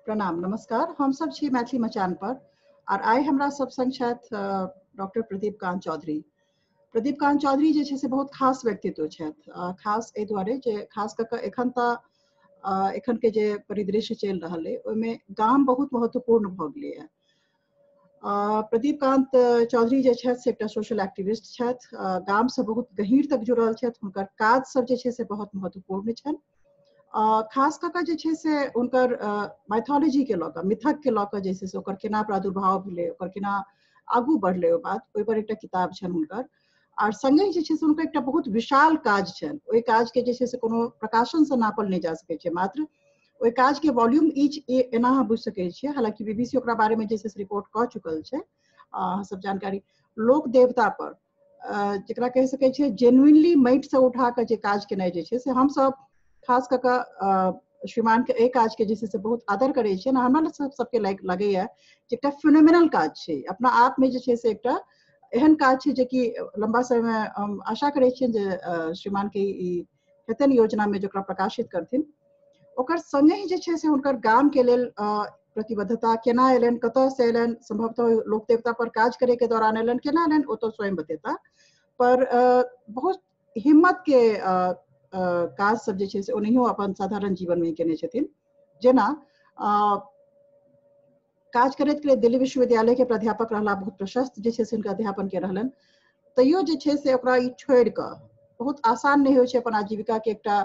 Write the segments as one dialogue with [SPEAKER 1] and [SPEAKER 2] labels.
[SPEAKER 1] प्रणाम, नमस्कार। हम सब छी मैथिली मचान पर और आइ हमरा सब संग छथि डॉक्टर प्रदीप कांत चौधरी। प्रदीप कांत चौधरी जे छै से बहुत खास व्यक्तित्व छथि। खास एहि दुआरे जे खास कऽ कऽ एखन तऽ एखन के जे परिदृश्य चलि रहल अइ ओहिमे गाम बहुत महत्वपूर्ण भऽ गेलैए। प्रदीप कांत चौधरी जे छथि से एकटा सोशल एक्टिविस्ट छथि, गामसँ बहुत गहीर तक जुड़ल छथि। हुनकर काज सब जे छै से बहुत महत्वपूर्ण छनि। खास कऽ कऽ जे छै से हुनकर माइथोलॉजी के लऽ कऽ, मिथक के लऽ कऽ जे छै से ओकर केना प्रादुर्भाव भेलै, ओकर केना आगू बढ़लै, ओ बात ओहिपर एकटा किताब छनि हुनकर। आर संगहि जे छै से हुनकर एकटा बहुत विशाल काज छनि। ओहि काज के जे छै से कोनो प्रकाशनसँ नापल नहि जा सकै छै। मात्र ओहि काज के वॉल्यूम ईच एना अहाँ बुझि सकै छियै। हालांकि बीबीसी ओकरा बारे में जे छै से रिपोर्ट कऽ चुकल छै। अहाँ सब जानकारी लोक देवता पर, जकरा कहि सकै छियै जेन्युइनली माटिसँ उठा कऽ जे काज केनाइ जे छै से हमसब खास कऽ कऽ श्रीमान के एहि काज के जे छै से बहुत आदर करै छियै। हमरा सब सबके लगैया जे एकटा फिनोमिनल काज छै, अपना आप में जे छै से एकटा एहन काज छै जेकि लंबा समय में हम आशा करै छियनि जे श्रीमान के ई हेतनि योजना में जे ओकरा प्रकाशित करथिन। ओकर संगहि जे छै से हुनकर गाम के लेल प्रतिबद्धता केना एलनि, कतऽ से एलनि, संभवतः लोक देवता पर काज करे के दौरान एलनि, केना एलनि ओ तऽ स्वयं बतेता। पर बहुत हिम्मत के काज सब जे छै से ओनाहियो अपन साधारण जीवन में केने छथिन। जेना काज करैत करैत दिल्ली विश्वविद्यालय के प्राध्यापक रहला, बहुत प्रशस्त जे छै से हुनका अध्यापन के रहलनि। तैयो जे छै से ओकरा ई छोड़ि कऽ बहुत आसान नहि होइ छै अपन आजीविका के एकटा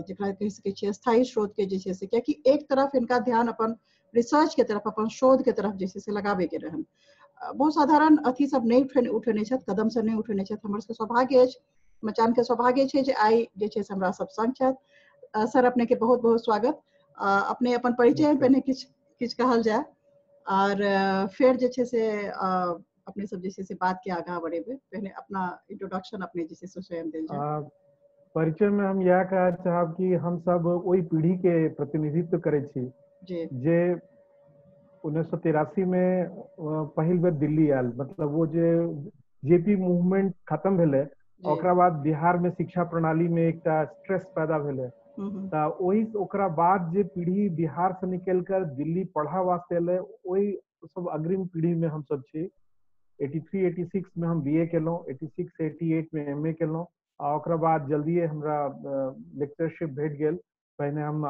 [SPEAKER 1] जकरा कहि सकै छियै स्थायी स्रोत के जे छै से, कियाकि एक तरफ हिनका ध्यान अपन रिसर्च के तरफ, अपन शोध के तरफ जे छै से लगाबे के रहनि। बहुत साधारण अथी सब नहि उठेने छथि, कदम सब नहि उठेने छथि। हमर सबके सौभाग्य अछि, मचान के सौभाग्य छै जे आइ जे छै से हमरा सब संग छथि। सर, अपने के बहुत बहुत स्वागत। अपने अपन परिचय पहिने किछु किछु कहल जाय और फेर जे छै से अपने सब जे छै से बात के आगाँ बढ़ेबै। पहिने अपना इंट्रोडक्शन अपने जे छै से स्वयं देल जाय।
[SPEAKER 2] परिचय में हम यह कह चाहब कि हम सब ओहि पीढ़ी के प्रतिनिधित्व करै छी जे 1983 में पहिल बेर दिल्ली आयल। मतलब वो जे जेपी मूवमेंट खत्म भेलै ओकरा बाद बिहार में शिक्षा प्रणाली में एकटा स्ट्रेस पैदा भेलै। तऽ ओहि ओकरा बाद जे पीढ़ी बिहार से निकल कर दिल्ली पढ़ा वास्ते एलै ओहि सब अग्रिम पीढ़ी में हम सब छी। 83 86 में हम बीए केलहुँ, 86 88 में एमए केलहुँ आ ओकरा बाद जल्दिए हमरा लेक्चरशिप भेट गेल। पहिने हम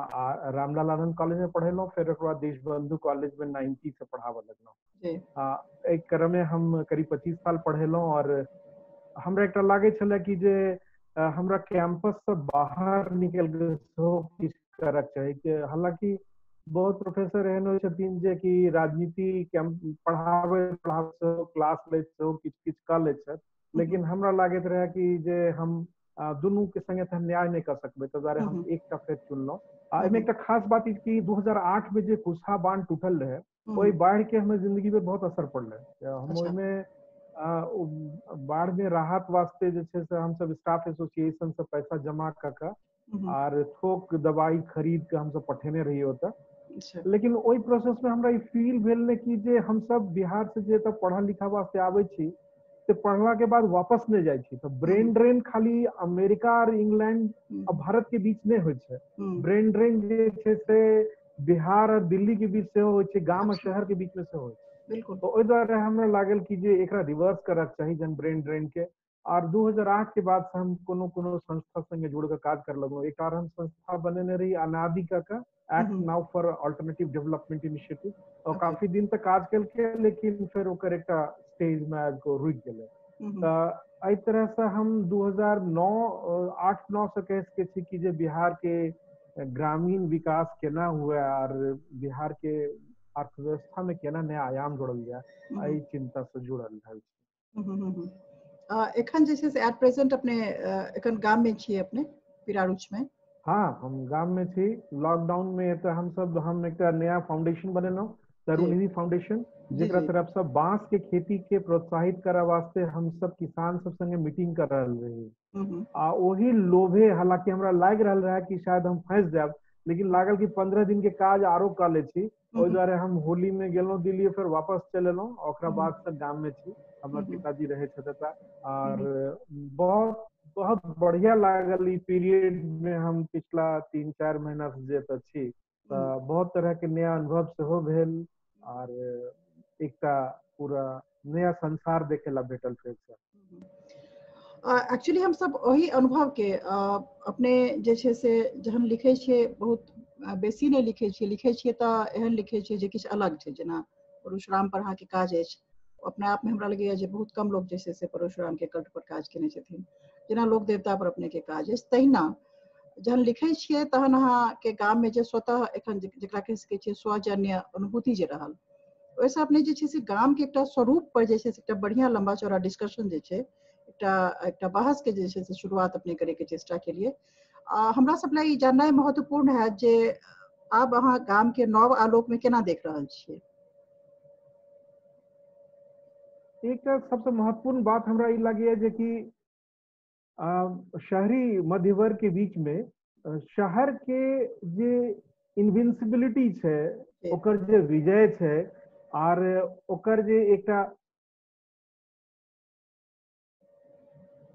[SPEAKER 2] रामलाल आनंद कॉलेज में पढ़ेलहुँ, फेर ओकर बाद देशबंधु कॉलेज में 90 से पढ़ाबऽ लगलहुँ। एहि क्रम में हम करीब 25 साल पढ़ेलहुँ और हमरा एकटा लागै छलै कि जे हमरा कैंपस से बाहर निकल के सेहो किछु करक चाही। कि हालांकि बहुत प्रोफेसर एहन होइ छथिन जे कि राजनीति पढ़ाबै पढ़ाबै क्लास लैत सेहो किछु किछु कऽ लै छथि, लेकिन हमरा लागैत रहै कि जे हम दुनू के संगे तऽ न्याय नहि कऽ सकबै, ताहि दुआरे हम एकटा फेर चुनलहुँ। आ एहिमे एकटा खास बात ई कि 2008 में जे कुशहा बांध टूटल रहै ओहि बाढ़ि के हमर जिंदगी पे बहुत असर पड़लै। हम ओहिमे बाढ़ में राहत वास्ते जे छै से हमसब स्टाफ एसोसिएशन से पैसा जमा कऽ कऽ आर थोक दवाई खरीद के हमसब पठेने रहियै ओतऽ। लेकिन ओहि प्रोसेस में हमरा ई फील भेल ने कि जे हमसब बिहार से जे एतऽ पढ़ऽ लिखऽ वास्ते आबै छी से पढ़ला के बाद वापस नहि जाइ छी। तऽ ब्रेन ड्रेन खाली अमेरिका और इंग्लैंड और भारत के बीच नहि होइ छै, ब्रेन ड्रेन जे छै से बिहार और दिल्ली के बीच सेहो होइ छै, गाम और शहर के बीच में सेहो होइ छै।
[SPEAKER 1] बिल्कुल।
[SPEAKER 2] तो ओहि दुआरे हमरा लागल कि जे एकरा रिवर्स करक चाही जन ब्रेन ड्रेन के। और 2008 के बाद से हम कोनो कोनो संस्था संगे जुड़ के काज कर लगलहुँ। एक आर हम संस्था बनेने रही अनादि का act now for alternative development initiative, और काफी दिन तक काज केलकै लेकिन फेर ओकर एकटा स्टेज में आबि कऽ रुकि गेलै। तऽ एहि तरह से हम 2009 8-9 से कहि सकै छी कि जे बिहार के ग्रामीण विकास केना हुए और बिहार के अर्थव्यवस्था में केना नया आयाम जोड़ल जाय, एहि चिंता से जुड़ल रहल छी।
[SPEAKER 1] एखन जे छै से एट प्रेजेंट अपने एखन गाम में छियै अपने पिरारुच में?
[SPEAKER 2] हाँ, हम गाम में छी। लॉकडाउन में तऽ हमसब हम एकटा नया फाउंडेशन बनेलहुँ, तरुनिधि फाउंडेशन, जेकरा तरफ से बांस के खेती के प्रोत्साहित करे वास्ते हम सब किसान सब संगे मीटिंग कर रहल रही। आ ओही लोभे, हालांकि हमरा लागि रहल रहे कि शायद हम फंसि जायब, लेकिन लागल कि 15 दिन के काज आरो कऽ लै छी। ओहि दुआरे हम होली में गेलहुँ दिल्ली, फेर वापस चलि एलहुँ। ओकरा बाद से गाम में छी, हमर पिताजी रहे छथि एतऽ। और बहुत बहुत बढ़िया लागल ई पीरियड में हम पिछला 3-4 महीना से जे एतऽ छी। तऽ बहुत तरह के नया अनुभव सेहो भेल आर एकटा पूरा नया संसार देखे ला भेटल फेर।
[SPEAKER 1] एक्चुअली हम सब ओही अनुभव के अपने जे छै से जहन लिखै छियै बहुत बेसी नहि लिखै छियै, लिखै छियै तऽ एहन लिखै छियै जे किछु अलग छै। जेना परशुराम पर अहाँके काज अछि, अपना आपमे हमरा लगैया जे बहुत कम लोग जे छै से परशुराम के कल्ट पर काज केने छथिन। जेना लोक देवता पर अपने के काज अछि, तहिना जहन लिखै छियै तहन अहाँके गाममे जे स्वतः एखन जकरा कहि सकै छियै स्वजन्य अनुभूति जे रहल, ओहिसँ अपने जे छै से गामके एकटा स्वरूप पर जे छै से एकटा बढ़िआँ लम्बा चौड़ा डिस्कशन जे छै एकटा एकटा बहस के जे छै से शुरुआत अपने करैके चेष्टा केलियै। हमरा सब लए ई जाननाइ महत्वपूर्ण हैत जे आब अहाँ गामके नव आलोकमे केना देख रहल छियै।
[SPEAKER 2] एकटा सबसँ महत्वपूर्ण बात हमरा ई लगैया जे कि शहरी मध्यवर्ग के बीच में शहर के जे इनविंसिबिलिटी छै, ओकर जे विजय छै आर ओकर जे एकटा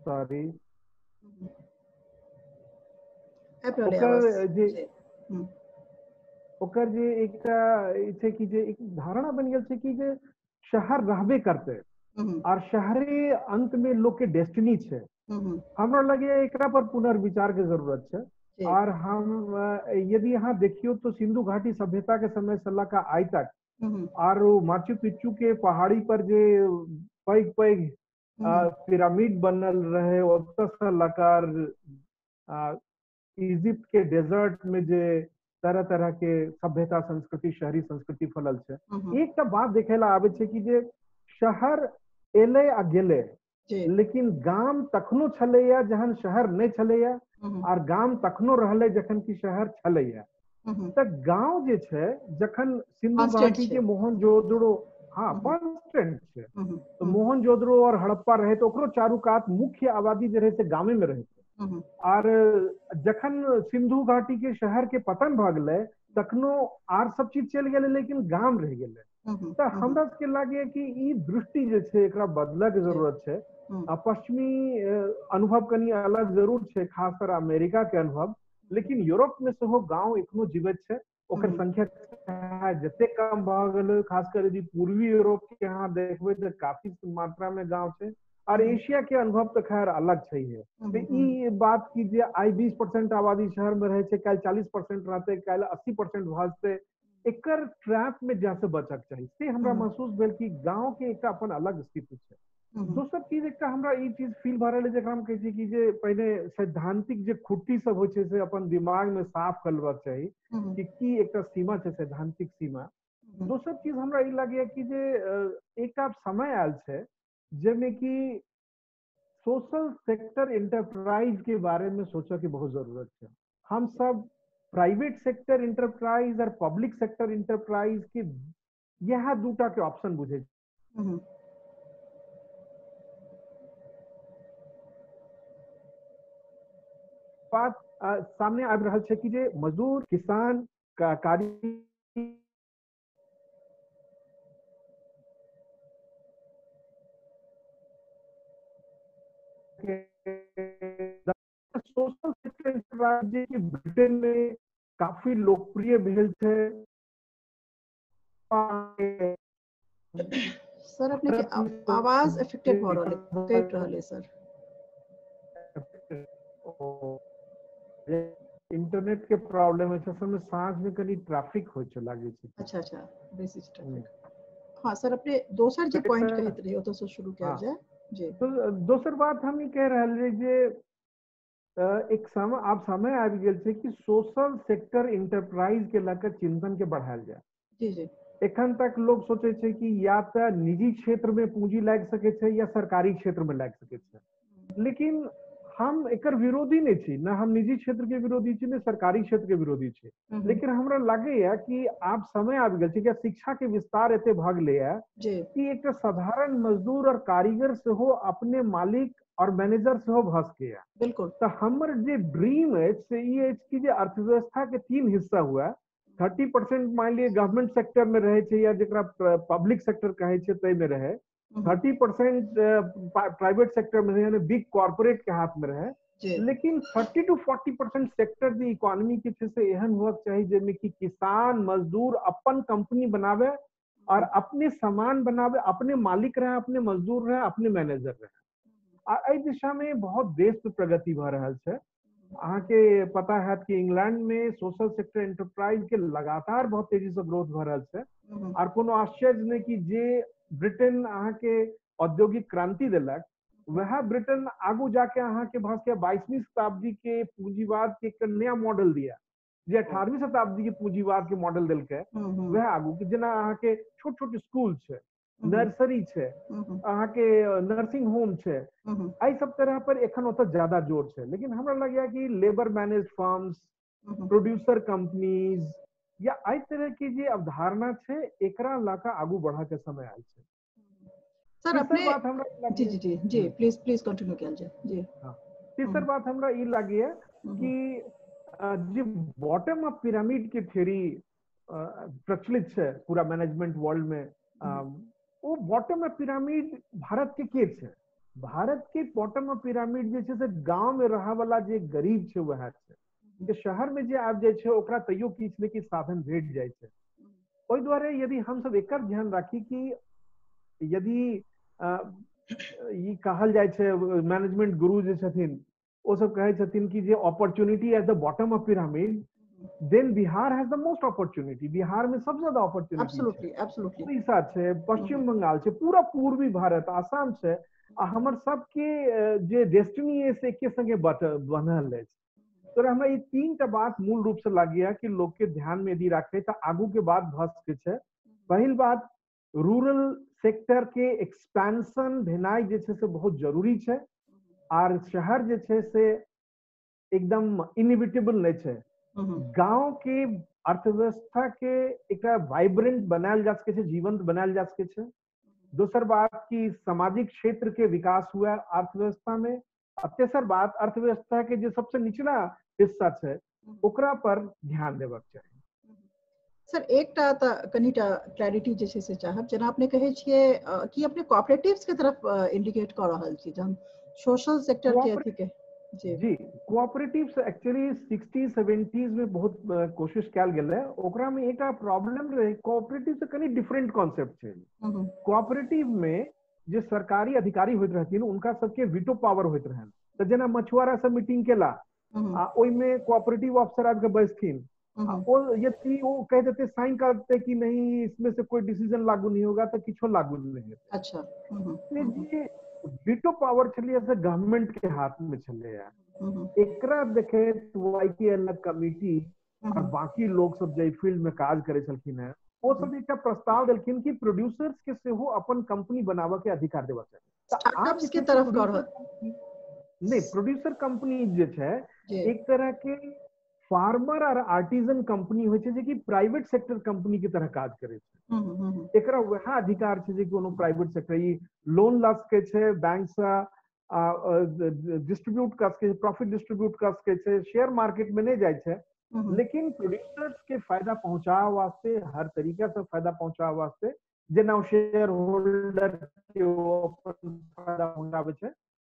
[SPEAKER 2] सॉरी ओकर जे एकटा छै कि जे एक धारणा बनि गेल छै कि जे शहर रहबे करतै आर शहरे अंत में लोग के डेस्टिनी छै। हमरा लगैया एकरा पर पुनर्विचार के जरूरत छै। और हम यदि यहाँ देखियो तो सिंधु घाटी सभ्यता के समय से लऽ आइ तक और माचू पिच्चू के पहाड़ी पर जे पैघ पैघ पिरामिड बनल रहे, ओतऽ से लऽ इजिप्ट के डेजर्ट में जे तरह तरह के सभ्यता संस्कृति शहरी संस्कृति फैलल छै। एकटा बात देखे ला आबै छै कि जे शहर एलै आ गेलै, लेकिन गाम तखनो छलैया जहन शहर नहि छलैया, और गाम तखनो रहलै जखन कि शहर छलैया। तऽ गाँव जे छै जखन सिंधु घाटी के मोहनजोदड़ो, हाँ कॉन्स्टेंट छै, तो मोहनजोदड़ो और हड़प्पा रहे तो ओकरो चारू कात मुख्य आबादी जे रहे से गामे में रहे। और जखन सिंधु घाटी के शहर के पतन भऽ गेलै तखनो आर सब चीज चलि गेलै, लेकिन गाम रहि गेलै। तऽ हमरा सबके लागैया कि ई दृष्टि जे छै एकरा बदलऽ के जरूरत छै। आ पश्चिमी अनुभव कनि अलग जरूर छै, खासकर अमेरिका के अनुभव, लेकिन यूरोप में सेहो गाँव एखनो जीवित छै, ओकर संख्या जते कम भऽ गेलै। खासकर यदि पूर्वी यूरोप के अहाँ देखबै तऽ काफी मात्रा में गाँव छै। और एशिया के अनुभव तऽ खैर अलग छै। तऽ ई बात की जे आइ 20% आबादी शहर में रहै छै, काल्हि 40% रहतै, काल्हि 80% भऽ जेतै, एकर ट्रैप में जासे बचक चाही। से हमरा महसूस भेल कि गाँव के एकटा अपन अलग स्थिति छै। दोसर चीज एकटा हमरा ई चीज फील भऽ रहल है जकरा हम कहै छी कि जे पहिने सैद्धांतिक जे खुट्टी सब होइ छै से अपन दिमाग में साफ कर लेबाक चाही कि की एकटा सीमा छै, सैद्धांतिक सीमा। दोसर चीज हमरा ई लगैया कि जे एकटा समय आयल छै जाहिमे कि सोशल सेक्टर इंटरप्राइज के बारे में सोचऽ के बहुत जरूरत छै। हम सब प्राइवेट सेक्टर इंटरप्राइज और पब्लिक सेक्टर इंटरप्राइज के यह दूटा के ऑप्शन बुझे। बात सामने आबि रहल छै कि जे मजदूर, किसान, कारी सोशल सेक्टर इंटरप्राइज जे ब्रिटेन में काफी लोकप्रिय भेल छै।
[SPEAKER 1] सर अपने के आवाज अफेक्टेड भऽ रहल है, कटि रहल है सर।
[SPEAKER 2] इंटरनेट के प्रॉब्लम है, असल में साँझ में कनी ट्रैफिक होइ छै लागे छै।
[SPEAKER 1] अच्छा अच्छा, बेसी ट्रैफिक। हाँ सर, अपने दोसर जे पॉइंट कहैत रही ओतऽ से शुरू कयल जाय। जी,
[SPEAKER 2] तो दोसर बात हम ई कहि रहल रही जे एक समय आब समय आबि गेल छै कि सोशल सेक्टर इंटरप्राइज के लऽ कऽ चिंतन के बढ़ायल जाय।
[SPEAKER 1] जी जी,
[SPEAKER 2] एखन तक लोग सोचे छै कि या तऽ निजी क्षेत्र में पूंजी लागि सकै छै या सरकारी क्षेत्र में लागि सकै छै, लेकिन हम एकर विरोधी नहि छी, न हम निजी क्षेत्र के विरोधी छी न सरकारी क्षेत्र के विरोधी छी, लेकिन हमरा लगैया कि आब समय आबि गेल छै कि शिक्षा के विस्तार एते भऽ गेलैया कि एकटा साधारण मजदूर और कारीगर सेहो अपने मालिक और मैनेजर सेहो भऽ सकैया।
[SPEAKER 1] बिल्कुल।
[SPEAKER 2] तऽ हमर जे ड्रीम अछि से ई अछि कि जे अर्थव्यवस्था के 3 हिस्सा हुए, 30% मान लिअ गवर्नमेंट सेक्टर में रहै छै या जकरा पब्लिक सेक्टर कहै छै ताहिमे रहै, 30% प्राइवेट सेक्टर में रहे यानी बिग कॉर्पोरेट के हाथ में रहे, लेकिन 30 to 40% sector जे इकोनॉमी के छै से एहन होयक चाही जाहिमे कि किसान मजदूर अपन कंपनी बनावे और अपने सामान बनावे, अपने मालिक रहे, अपने मजदूर रहे, अपने मैनेजर रहे। आ एहि दिशा में बहुत देश पे प्रगति भऽ रहल छै। अहाँके पता हैत कि इंग्लैंड में सोशल सेक्टर एंटरप्राइज के लगातार बहुत तेजी से ग्रोथ भऽ रहल छै। आर कोनो आश्चर्य नहि कि जे ब्रिटेन अहाँके औद्योगिक क्रांति देलक, वह ब्रिटेन आगू जाके अहाँके भऽ सकैए 22वीं शताब्दी के पूंजीवाद के एक नया मॉडल दिया, जे 18वीं शताब्दी के पूंजीवाद के मॉडल देलकै वह आगू के, जेना अहाँके छोट छोट स्कूल छै, नर्सरी छै, अहाँके नर्सिंग होम छै, एहि सब तरह पर एखन ओतऽ ज्यादा जोर छै। लेकिन हमरा लगैया कि labour manage firms, producer companies या एहि तरह के जे अवधारणा छै एकरा लऽ कऽ आगू बढ़ऽ के समय आयल छै।
[SPEAKER 1] सर अपने बात हमरा जी जी जी जी प्लीज प्लीज कंटिन्यू कयल जाय। जी
[SPEAKER 2] हां, तेसर बात हमरा ई लागैया कि जे बॉटम अप पिरामिड के थ्योरी प्रचलित छै पूरा मैनेजमेंट वर्ल्ड में, ओ बॉटम अप पिरामिड भारत के छै? भारत के बॉटम अप पिरामिड जे छै से गांव में रहय वाला जे गरीब छै वएह छै, जे शहर में जे आबि जाइ छै ओकरा तैयो किछु ने किछु साधन भेट जाइ छै। ओहि दुआरे यदि हमसब एकर ध्यान राखी कि यदि ई कहल जाइ छै मैनेजमेंट गुरु जे छथिन ओ सब कहै छथिन कि जे opportunity at the bottom of pyramid, then Bihar has the most opportunity. Bihar में सबसे ज्यादा अपॉर्चुनिटी
[SPEAKER 1] एब्सोल्युटली एब्सोल्युटली
[SPEAKER 2] उड़ीसा छै, पश्चिम बंगाल छै, पूरा पूर्वी भारत, आसाम छै, आ हमर सबके जे डेस्टिनी है से एके संगे बनल अछि। तो हमरा ई तीन टा बात मूल रूप से लागैया कि लोग के ध्यान में यदि राखे तऽ आगू के बात भऽ सकै छै। पहिल बात, रूरल सेक्टर के एक्सपेंशन भेनाइ जे छै से बहुत जरूरी छै, आर शहर जे छै से एकदम इनएविटेबल नहि छै। गांव के अर्थव्यवस्था के एकटा वाइब्रेंट बनायल जा सकै छै, जीवंत बनायल जा सकै छै। दोसर बात कि सामाजिक क्षेत्र के विकास हुआ अर्थव्यवस्था में। आ तेसर बात, अर्थव्यवस्था के जे सबसे निचला हिस्सा छै ओकरा पर ध्यान देबाक चाही।
[SPEAKER 1] सर एकटा तऽ कनिटा क्लैरिटी जे छै से चाहब, जेना अपने कहै छियै कि अपने कोऑपरेटिव्स के तरफ इंडिकेट कऽ रहल छी, जहन सोशल सेक्टर के अथी के
[SPEAKER 2] जी जी कोऑपरेटिव्स एक्चुअली 60-70s में बहुत कोशिश कयल गेलै। ओकरा में एकटा प्रॉब्लम रहे, कोऑपरेटिव से कनि डिफरेंट कॉन्सेप्ट छै। कोऑपरेटिव में जे सरकारी अधिकारी होइत रहथिन उनका सबके वीटो पावर होइत रहनि। तऽ जेना मछुआरा सब मीटिंग केला आ ओहिमे कोऑपरेटिव अफसर आबि के बैसथिन, ओ यदि ओ कह देते, साइन कर देते कि नहीं इसमें से कोई डिसीजन लागू नहीं होगा, तो किछो लागू नहीं हेतै।
[SPEAKER 1] अच्छा,
[SPEAKER 2] जे वीटो पावर छलियै से गवर्नमेंट के हाथ में छलैया। एकरा देखैत वाईकेएल कमिटी और बाकी लोग सब जे फील्ड में काज करै छलखिन हैं ओ सब एकटा प्रस्ताव देलखिन कि प्रोड्यूसर्स के सेहो अपन कंपनी बनाबऽ के अधिकार देबाक चाही।
[SPEAKER 1] स्टार्टअप्स के तरफ
[SPEAKER 2] नहीं, प्रोड्यूसर कंपनी जे छै एक तरह के फार्मर और आर्टिजन कंपनी होइ छै जे कि प्राइवेट सेक्टर कंपनी के तरह काज करै छै। एकरा वएह अधिकार छै जे कोनो प्राइवेट सेक्टर ई लोन लऽ सकै छै, बैंक से डिस्ट्रीब्यूट कऽ सकै छै, प्रॉफिट डिस्ट्रीब्यूट कऽ सकै छै, शेयर मार्केट में नहि जाइ छै, लेकिन प्रोड्यूसर्स के फायदा पहुंचावे वास्ते हर तरीका से फायदा पहुंचावे वास्ते, जेना शेयर होल्डर के ओ अपन फायदा पहुंचाबै छै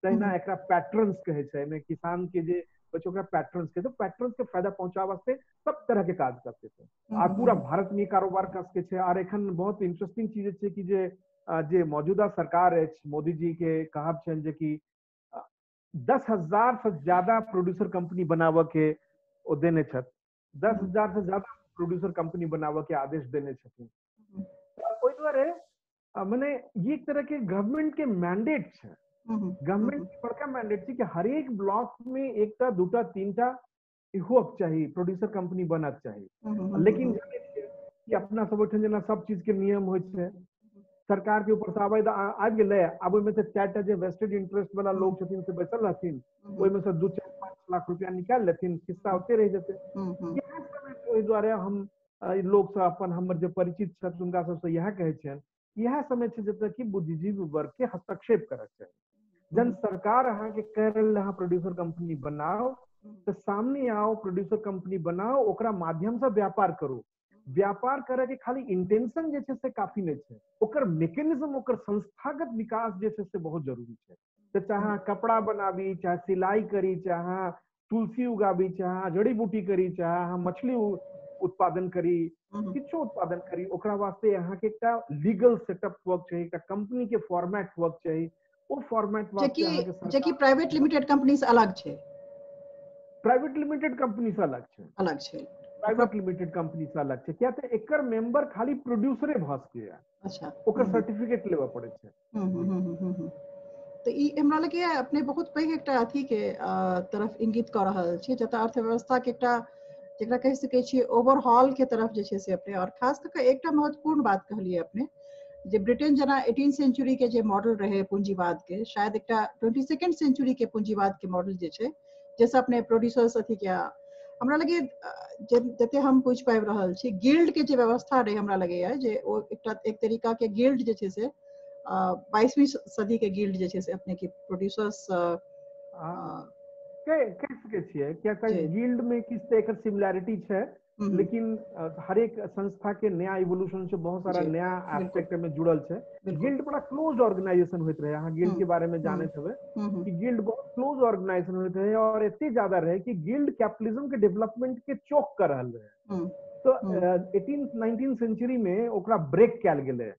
[SPEAKER 2] तहिना एकरा पैट्रन्स कहै छै। एहिमे किसान के जे ओकरा पैट्रन्स के, पैट्रन्स के फायदा पहुंचावे वास्ते सब तरह के काज कर सकै छै आ पूरा भारत में कारोबार कर सकै छै। और एखन बहुत इंटरेस्टिंग चीज छै कि जे मौजूदा सरकार अछि, मोदी जी के कहब छनि जे कि 10,000 से ज्यादा प्रोड्यूसर कंपनी बनाबऽ के ओ देने छथि, 10,000 से ज्यादा प्रोड्यूसर कंपनी बनाबऽ के आदेश देने छथिन। ओहि दुआरे मने ई एक तरह के गवर्नमेंट के मैंडेट छै, गवर्नमेंट के बड़का मैंडेट छै कि हरेक ब्लॉक में एकटा दूटा तीनटा होक चाही, प्रोड्यूसर कंपनी बनक चाही। लेकिन कि अपना सब ओहिठाम जेना सब चीज के नियम होइ छै, सरकार के ऊपर से आबै आबि गेलै, आब ओहिमे से 4टा जे वेस्टेड इंटरेस्ट वाला लोग छथिन से बैसल रहथिन, ओहिमे से 2-4-5 लाख रुपया निकालि लेथिन, खिस्सा ओते रहि जेतै। इएह समय ओहि दुआरे हम लोग सब अपन हमर जे परिचित छथि हुनका सबसँ इएह कहै छियनि, इएह समय छै जतऽ कि बुद्धिजीवी वर्ग के हस्तक्षेप करक चाही। जन सरकार अहाँके कहि रहल अहाँ प्रोड्यूसर कंपनी बनाओ तऽ सामने आओ, प्रोड्यूसर कंपनी बनाओ, ओकरा माध्यम से व्यापार करू। व्यापार करे के खाली इंटेंशन जे छै से काफी नहि छै, ओकर मैकेनिज्म, ओकर संस्थागत विकास जे छै से बहुत जरूरी छै। तऽ चाहे अहाँ कपड़ा बनाबी, चाहे सिलाई करी, चाहे अहाँ तुलसी उगाबी, चाहे अहाँ जड़ी बूटी करी, चाहे अहाँ मछली उत्पादन करी, किछो उत्पादन करी, ओकरा वास्ते अहाँके एकटा लीगल सेटअप हुअक चाही, एकटा कंपनी के फॉर्मेट हुअक चाही। ओ फॉर्मेट वास्ते अहाँके
[SPEAKER 1] जेकि प्राइवेट लिमिटेड कंपनी से अलग छै।
[SPEAKER 2] प्राइवेट लिमिटेड कंपनी से अलग छै,
[SPEAKER 1] अलग छै,
[SPEAKER 2] प्राइवेट लिमिटेड कंपनी से अलग छै। किया तऽ एकर मेंबर खाली प्रोड्यूसरे भऽ सकैया।
[SPEAKER 1] अच्छा,
[SPEAKER 2] ओकर सर्टिफिकेट लेबऽ पड़ै छै।
[SPEAKER 1] तऽ ई हमरा लगैया अपने बहुत पैघ एकटा अथी के तरफ इंगित कऽ रहल छी, जतऽ अर्थव्यवस्था के एकटा जेकरा कहि सकै छियै ओवरहॉल के तरफ जे छै से अपने, और खास कऽ कऽ एकटा महत्वपूर्ण बात कहलियै अपने जे ब्रिटेन जेना 18th century के जे मॉडल रहे पूंजीवाद के, शायद एकटा 22nd century के पूंजीवाद के मॉडल जे छै, जैसे अपने प्रोड्यूसर्स अथी के, हमरा लगैया जते हम पूछि पाबि रहल छी, गिल्ड के जे व्यवस्था रहे, हमरा लगैया जे ओ एकटा एक तरीका के गिल्ड जे छै से 22वीं सदी के गिल्ड जे छै से अपने के प्रोड्यूसर्स
[SPEAKER 2] कहि सकै छियै। किया तऽ गिल्ड में किछु तऽ एकर सिमिलैरिटी छै, लेकिन हरेक संस्था के नया इवोल्यूशन छै, बहुत सारा नया एस्पेक्ट में जुड़ल छै। गिल्ड बड़ा क्लोज ऑर्गेनाइजेशन होइत रहे, अहाँ गिल्ड के बारे में जानैत हेबै कि गिल्ड बहुत क्लोज ऑर्गेनाइजेशन होइत रहे, और एते ज्यादा रहे कि गिल्ड कैपिटलिज्म के डेवलपमेंट के चौक कर रहल रहे। तो 18th 19th century में ओकरा ब्रेक कयल गेलै,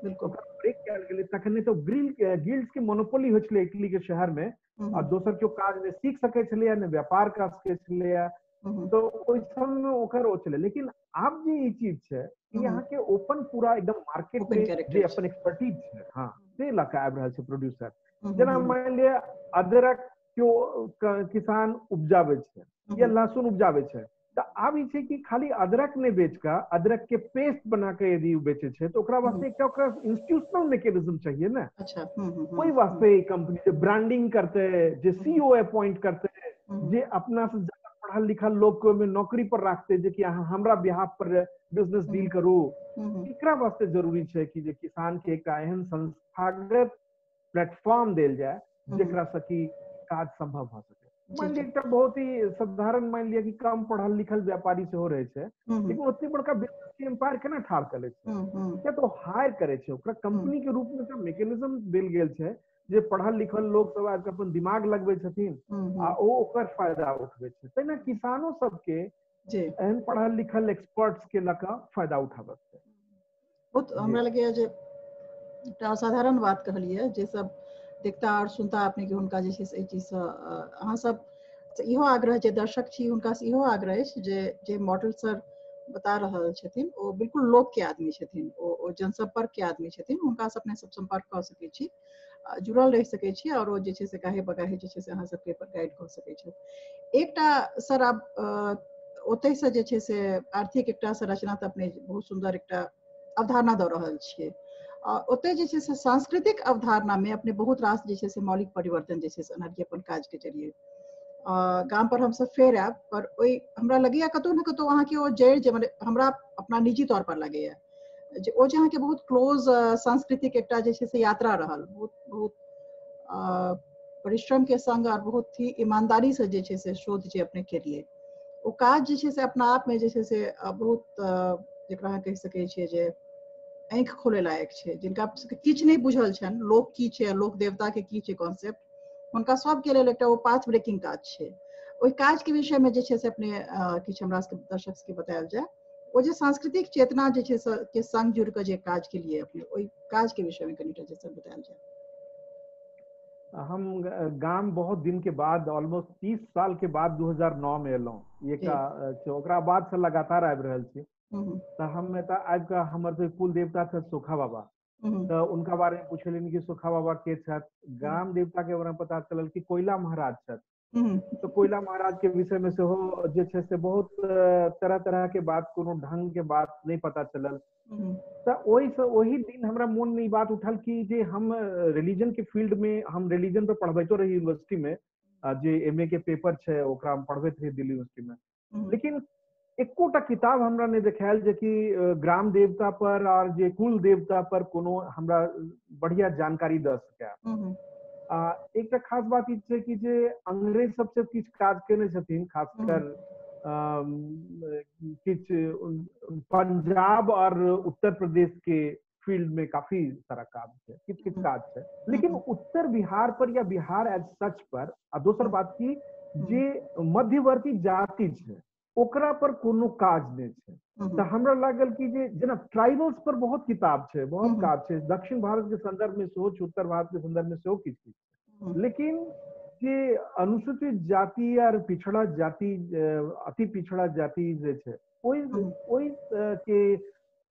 [SPEAKER 2] ओकरा ब्रेक कयल गेलै। तखने तो गिल्ड्स के मोनोपोली होइ छलै इटली के शहर में, और दोसर केओ काज नहि सीख सकै छलैया, नहि व्यापार कर सकै छलैया, तो ओहि समय ओकर ओ छलै। लेकिन आब जे ई चीज छै कि अहाँके ओपन पूरा एकदम मार्केट में जे अपन एक्सपर्टीज छै, हाँ, से लऽ कऽ आबि रहल छै प्रोड्यूसर। जेना मानि लिअ अदरक केओ किसान उपजाबै छै या लहसुन उपजाबै छै, तऽ आब ई छै कि खाली अदरक नहि बेच कऽ अदरक के पेस्ट बना के यदि ओ बेचै छै तऽ ओकरा वास्ते एकटा ओकरा इंस्टीट्यूशनल मैकेनिज्म चाहिए ने।
[SPEAKER 1] अच्छा,
[SPEAKER 2] ओहि वास्ते कंपनी जे ब्रांडिंग करते, जे सीईओ अपॉइंट करते, जे अपना से ज्यादा पढ़ल लिखल लोग के ओहिमे नौकरी पर राखते, जे कि अहाँ हमरा बिहाफ पर बिजनेस डील करू, एकरा वास्ते जरूरी छै कि जे किसान के एकटा एहन संस्थागत प्लेटफॉर्म देल जाय जेकरा से कि काज संभव भऽ सके। मान लिअ एकटा बहुत ही साधारण, मान लिअ कि कम पढ़ल लिखल व्यापारी सेहो रहै छै, लेकिन ओते बड़का बिजनेस के एम्पायर केना ठाढ़ कऽ लै छै? किया तऽ ओ हायर करै छै, ओकरा कंपनी के रूप में एकटा मैकेनिज्म देल गेल छै जे पढ़ल लिखल लोक सब आबि कऽ अपन दिमाग लगबै छथिन आ ओ ओकर फायदा उठबै छै। तहिना किसानो सबके एहन पढ़ल लिखल एक्सपर्ट्स के लऽ कऽ फायदा उठाबऽ छै।
[SPEAKER 1] बहुत हमरा लगैया जे एकटा असाधारण बात कहलियै, जे सब देखता और सुनता अपने के हुनका जे छै से एहि चीजसँ अहाँ सब इहो आग्रह, जे दर्शक छी हुनका से इहो आग्रह अछि जे जे मॉडल सर बता रहल छथिन ओ बिल्कुल लोक के आदमी छथिन, ओ जनसंपर्क के आदमी छथिन, हुनका से अपने सब संपर्क कऽ सकै छी, जुड़ल रहि सकै छी, और ओ जे छै से गाहे बगाहे जे छै से अहाँ सबके गाइड कऽ सकै छथि। एकटा सर आब ओतहिसँ जे छै से आर्थिक एकटा संरचना तऽ अपने बहुत सुन्दर एकटा अवधारणा दऽ रहल छियै, ओतहि जे छै से सांस्कृतिक अवधारणा में अपने बहुत रास जे छै से मौलिक परिवर्तन जे छै से अनलियै अपन काज के जरिए। गाम पर हमसब फेर आयब, पर ओहि हमरा लगैया कतहु ने कतहु अहाँके ओ जड़ि जे मने हमरा अपना निजी तौर पर लगैया जे ओ जे अहाँके बहुत क्लोज सांस्कृतिक एकटा जे छै से यात्रा रहल, बहुत बहुत परिश्रम के संग और बहुत ही ईमानदारी से जे छै से शोध जे अपने केलियै, ओ काज जे छै से अपना आप में जे छै से बहुत जेकरा अहाँ कहि सकै छियै जे आँखि खोले लायक छै। जिनका किछु नहि बुझल छनि लोक की छै, लोक देवता के की छै कॉन्सेप्ट, हुनका सबके लेल एकटा ओ पाथ ब्रेकिंग काज छै। ओहि काज के विषय में जे छै से अपने किछु हमरा सबके दर्शक सबके बतायल जाय, ओ जे सांस्कृतिक चेतना जे छै से के संग जुड़ कऽ जे काज के लिए अपने ओहि काज के विषय में कनिटा जे छै बतायल जाय।
[SPEAKER 2] हम गाम बहुत दिन के बाद ऑलमोस्ट 30 साल के बाद 2009 में एलहुँ, एकटा ओकरा बाद से लगातार आबि रहल छी। तऽ हम एतऽ आबि कऽ हमर जे कुल देवता छथि सोखा बाबा, तऽ उनका बारे में पूछलियनि कि सोखा बाबा के छथि। ग्राम देवता के बारे में पता चलल कि कोयला महाराज छथि। तऽ कोयला महाराज के विषय में सेहो जे छै से बहुत तरह तरह के बात, कोनो ढंग के बात नहि पता चलल। तऽ ओहिसँ ओहि दिन हमरा मोन में ई बात उठल कि जे हम रिलीजन के फील्ड में, हम रिलीजन पर पढ़बैतो रही यूनिवर्सिटी में, जे एम ए के पेपर छै ओकरा हम पढ़बैत रही दिल्ली यूनिवर्सिटी में, लेकिन एकोटा किताब हमरा नहि देखायल जे कि ग्राम देवता पर और जे कुल देवता पर कोनो हमरा बढ़िया जानकारी दऽ सकै। एकटा खास बात ई छै कि जे अंग्रेज सबसे किछु काज केने छथिन, खासकर किछु पंजाब और उत्तर प्रदेश के फील्ड में काफी सारा काज छै, किछु किछु काज छै, लेकिन उत्तर बिहार पर या बिहार एज सच पर, आ दोसर बात की जे मध्यवर्ती जाति छै ओकरा पर कोनो काज नहि छै। तऽ हमरा लागल कि जे जेना ट्राइबल्स पर बहुत किताब छै, बहुत काज छै, दक्षिण भारत के संदर्भ में सेहो छै, उत्तर भारत के संदर्भ में सेहो किछु किछु, लेकिन जे अनुसूचित जाति आर पिछड़ा जाति, अति पिछड़ा जाति जे छै ओहि के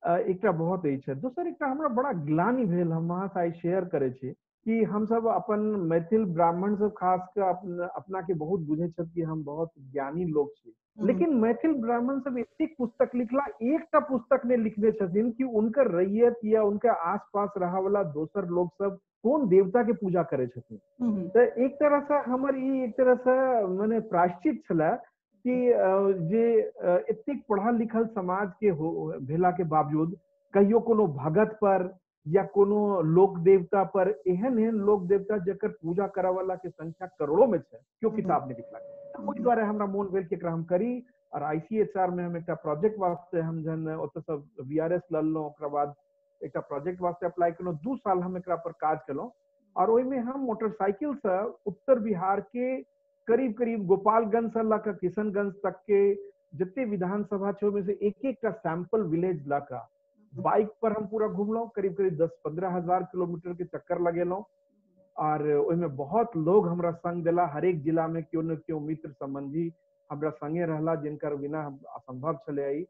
[SPEAKER 2] एकटा बहुत अछि। दोसर एकटा हमरा बड़ा ग्लानि भेल, हम अहाँ से आइ शेयर करै छी कि हमसब अपन मैथिल ब्राह्मण सब खास कऽ अपना के बहुत बुझै छथि कि हम बहुत ज्ञानी लोग छी, लेकिन मैथिल ब्राह्मण सब एतेक पुस्तक लिखला, एकटा पुस्तक नहि लिखने छथिन कि उनकर रैयत या उनके आसपास रहा वाला दोसर लोग सब कोन देवता के पूजा करै छथिन। तऽ एक तरह से हमर ई एक तरह से मने प्रायश्चित छलै कि जे एतेक पढ़ल लिखल समाज के भेला के बावजूद कहियो कोनो भगत पर या कोनो लोक देवता पर, एहन एहन लोक देवता जकर पूजा करऽ वाला के संख्या करोड़ों में छै, केओ किताब नहि लिखलक। ओहि दुआरे हमरा मोन भेल कि एकरा हम करी। और ICHR में हम एकटा प्रोजेक्ट वास्ते हम जहन ओतऽ सब VRS ललहुँ, ओकरा बाद एकटा प्रोजेक्ट वास्ते अप्लाई केलहुँ, 2 साल हम एकरा पर काज केलहुँ और ओहिमे हम मोटरसाइकिल से उत्तर बिहार के करीब करीब गोपालगंज से लऽ कऽ किशनगंज तक के जते विधानसभा छै ओहिमे से एक एकटा सैंपल विलेज लऽ कऽ बाइक पर हम पूरा घुमलहुँ, करीब करीब 10-15 हजार किलोमीटर के चक्कर लगेलहुँ और ओहिमे बहुत लोग हमरा संग देला, हरेक जिला में केओ न केओ मित्र संबंधी हमरा संगे रहला जिनकर बिना असंभव छलै ई।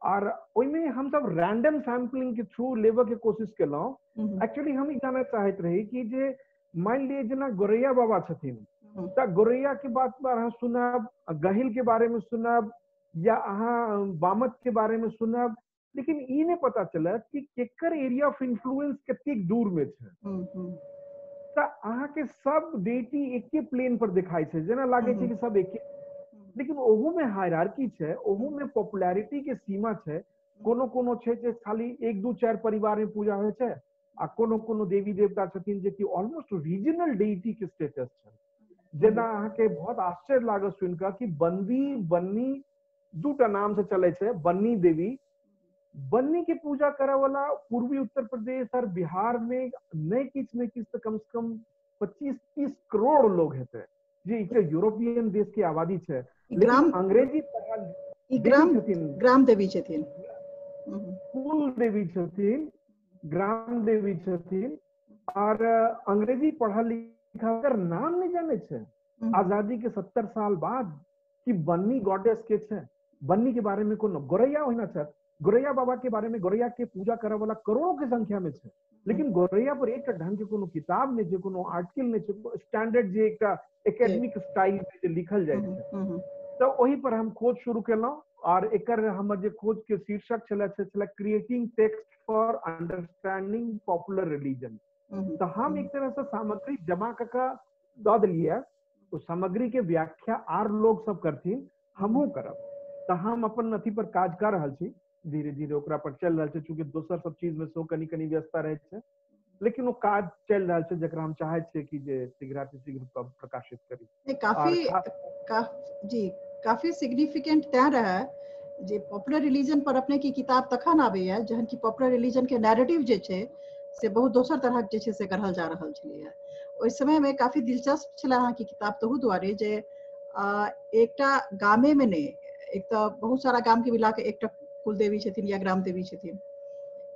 [SPEAKER 2] और ओहिमे हमसब रैंडम सैंपलिंग के थ्रू लेबऽ के कोशिश केलहुँ। एक्चुअली हम ई जानऽ चाहैत रही कि जे मान लिअ जेना गोरैया बाबा छथिन तऽ गोरैया के बात पर अहाँ सुनब, गहिल के बारे में सुनब या अहाँ बामत के बारे में सुनब, लेकिन ई नहि पता चलत कि केकर एरिया ऑफ इन्फ्लुएंस कतेक दूर में छै। तऽ अहाँके सब डेटी एके प्लेन पर देखाइ छै, जेना लागै छै कि सब एके, लेकिन ओहू में हायरार्की छै, ओहू में पॉपुलैरिटी के सीमा छै। कोनो कोनो छै जे खाली 1, 2, 4 परिवार में पूजा होइ छै आ कोनो कोनो देवी देवता छथिन जे कि ऑलमोस्ट रीजनल डेटी के स्टेटस छै। जेना अहाँके बहुत आश्चर्य लागत सुनि कऽ कि बंदी बन्नी 2टा नाम से चलै छै, बन्नी देवी, बन्नी के पूजा करऽ वाला पूर्वी उत्तर प्रदेश और बिहार में नहि किछु नहि किछु तऽ कम से कम 25-30 करोड़ लोग हेतै, जे एकटा यूरोपियन देश के आबादी छै। लेकिन अंग्रेजी पढ़ल छथिन,
[SPEAKER 1] ग्राम देवी छथिन,
[SPEAKER 2] कुल देवी छथिन, ग्राम देवी छथिन और अंग्रेजी पढ़ल लिखल नाम नहि जानै छै। आजादी के 70 साल बाद कि बन्नी गॉडेस के छै, बन्नी के बारे में कोनो गोरैया होना छै, गोरैया बाबा के बारे में गोरैया के पूजा करऽ वाला करोड़ों के संख्या में छै, लेकिन गोरैया पर एकटा ढंग के कोनो किताब नहि छै, कोनो आर्टिकल नहि छै, स्टैंडर्ड जे एकटा एकेडमिक स्टाइल में जे लिखल जाइ छै। तऽ ओहि पर हम खोज शुरू केलहुँ और एकर हमर जे खोज के शीर्षक छलै से छलै creating text for understanding popular religion. तऽ हम एक तरह से सामग्री जमा कऽ कऽ दऽ देलियै, ओ सामग्री के व्याख्या आर लोग सब करथिन, हमहूँ करब। तऽ हम अपन अथी पर काज कऽ रहल छी, धीरे धीरे ओकरा पर चलि रहल छै, चूँकि दोसर सब चीज में सेहो कनि कनि व्यस्तता रहै छै, लेकिन ओ काज चलि रहल छै जकरा हम चाहै छियै कि जे शीघ्रातिशीघ्र प्रकाशित करी।
[SPEAKER 1] काफी जी काफी सिग्निफिकेंट तैं रहै जे पॉपुलर रिलीजन पर अपने की किताब तखन आबैया जहन कि पॉपुलर रिलीजन के नैरेटिव जे छै से बहुत दोसर तरहक जे छै से गढ़ल जा रहल छलैया। ओहि समय में काफी दिलचस्प छलै अहाँके किताब तहू दुआरे जे एकटा गामे में नहि, एक तऽ बहुत सारा गाम के मिला के एकटा कुलदेवी छथिन या ग्राम देवी छथिन,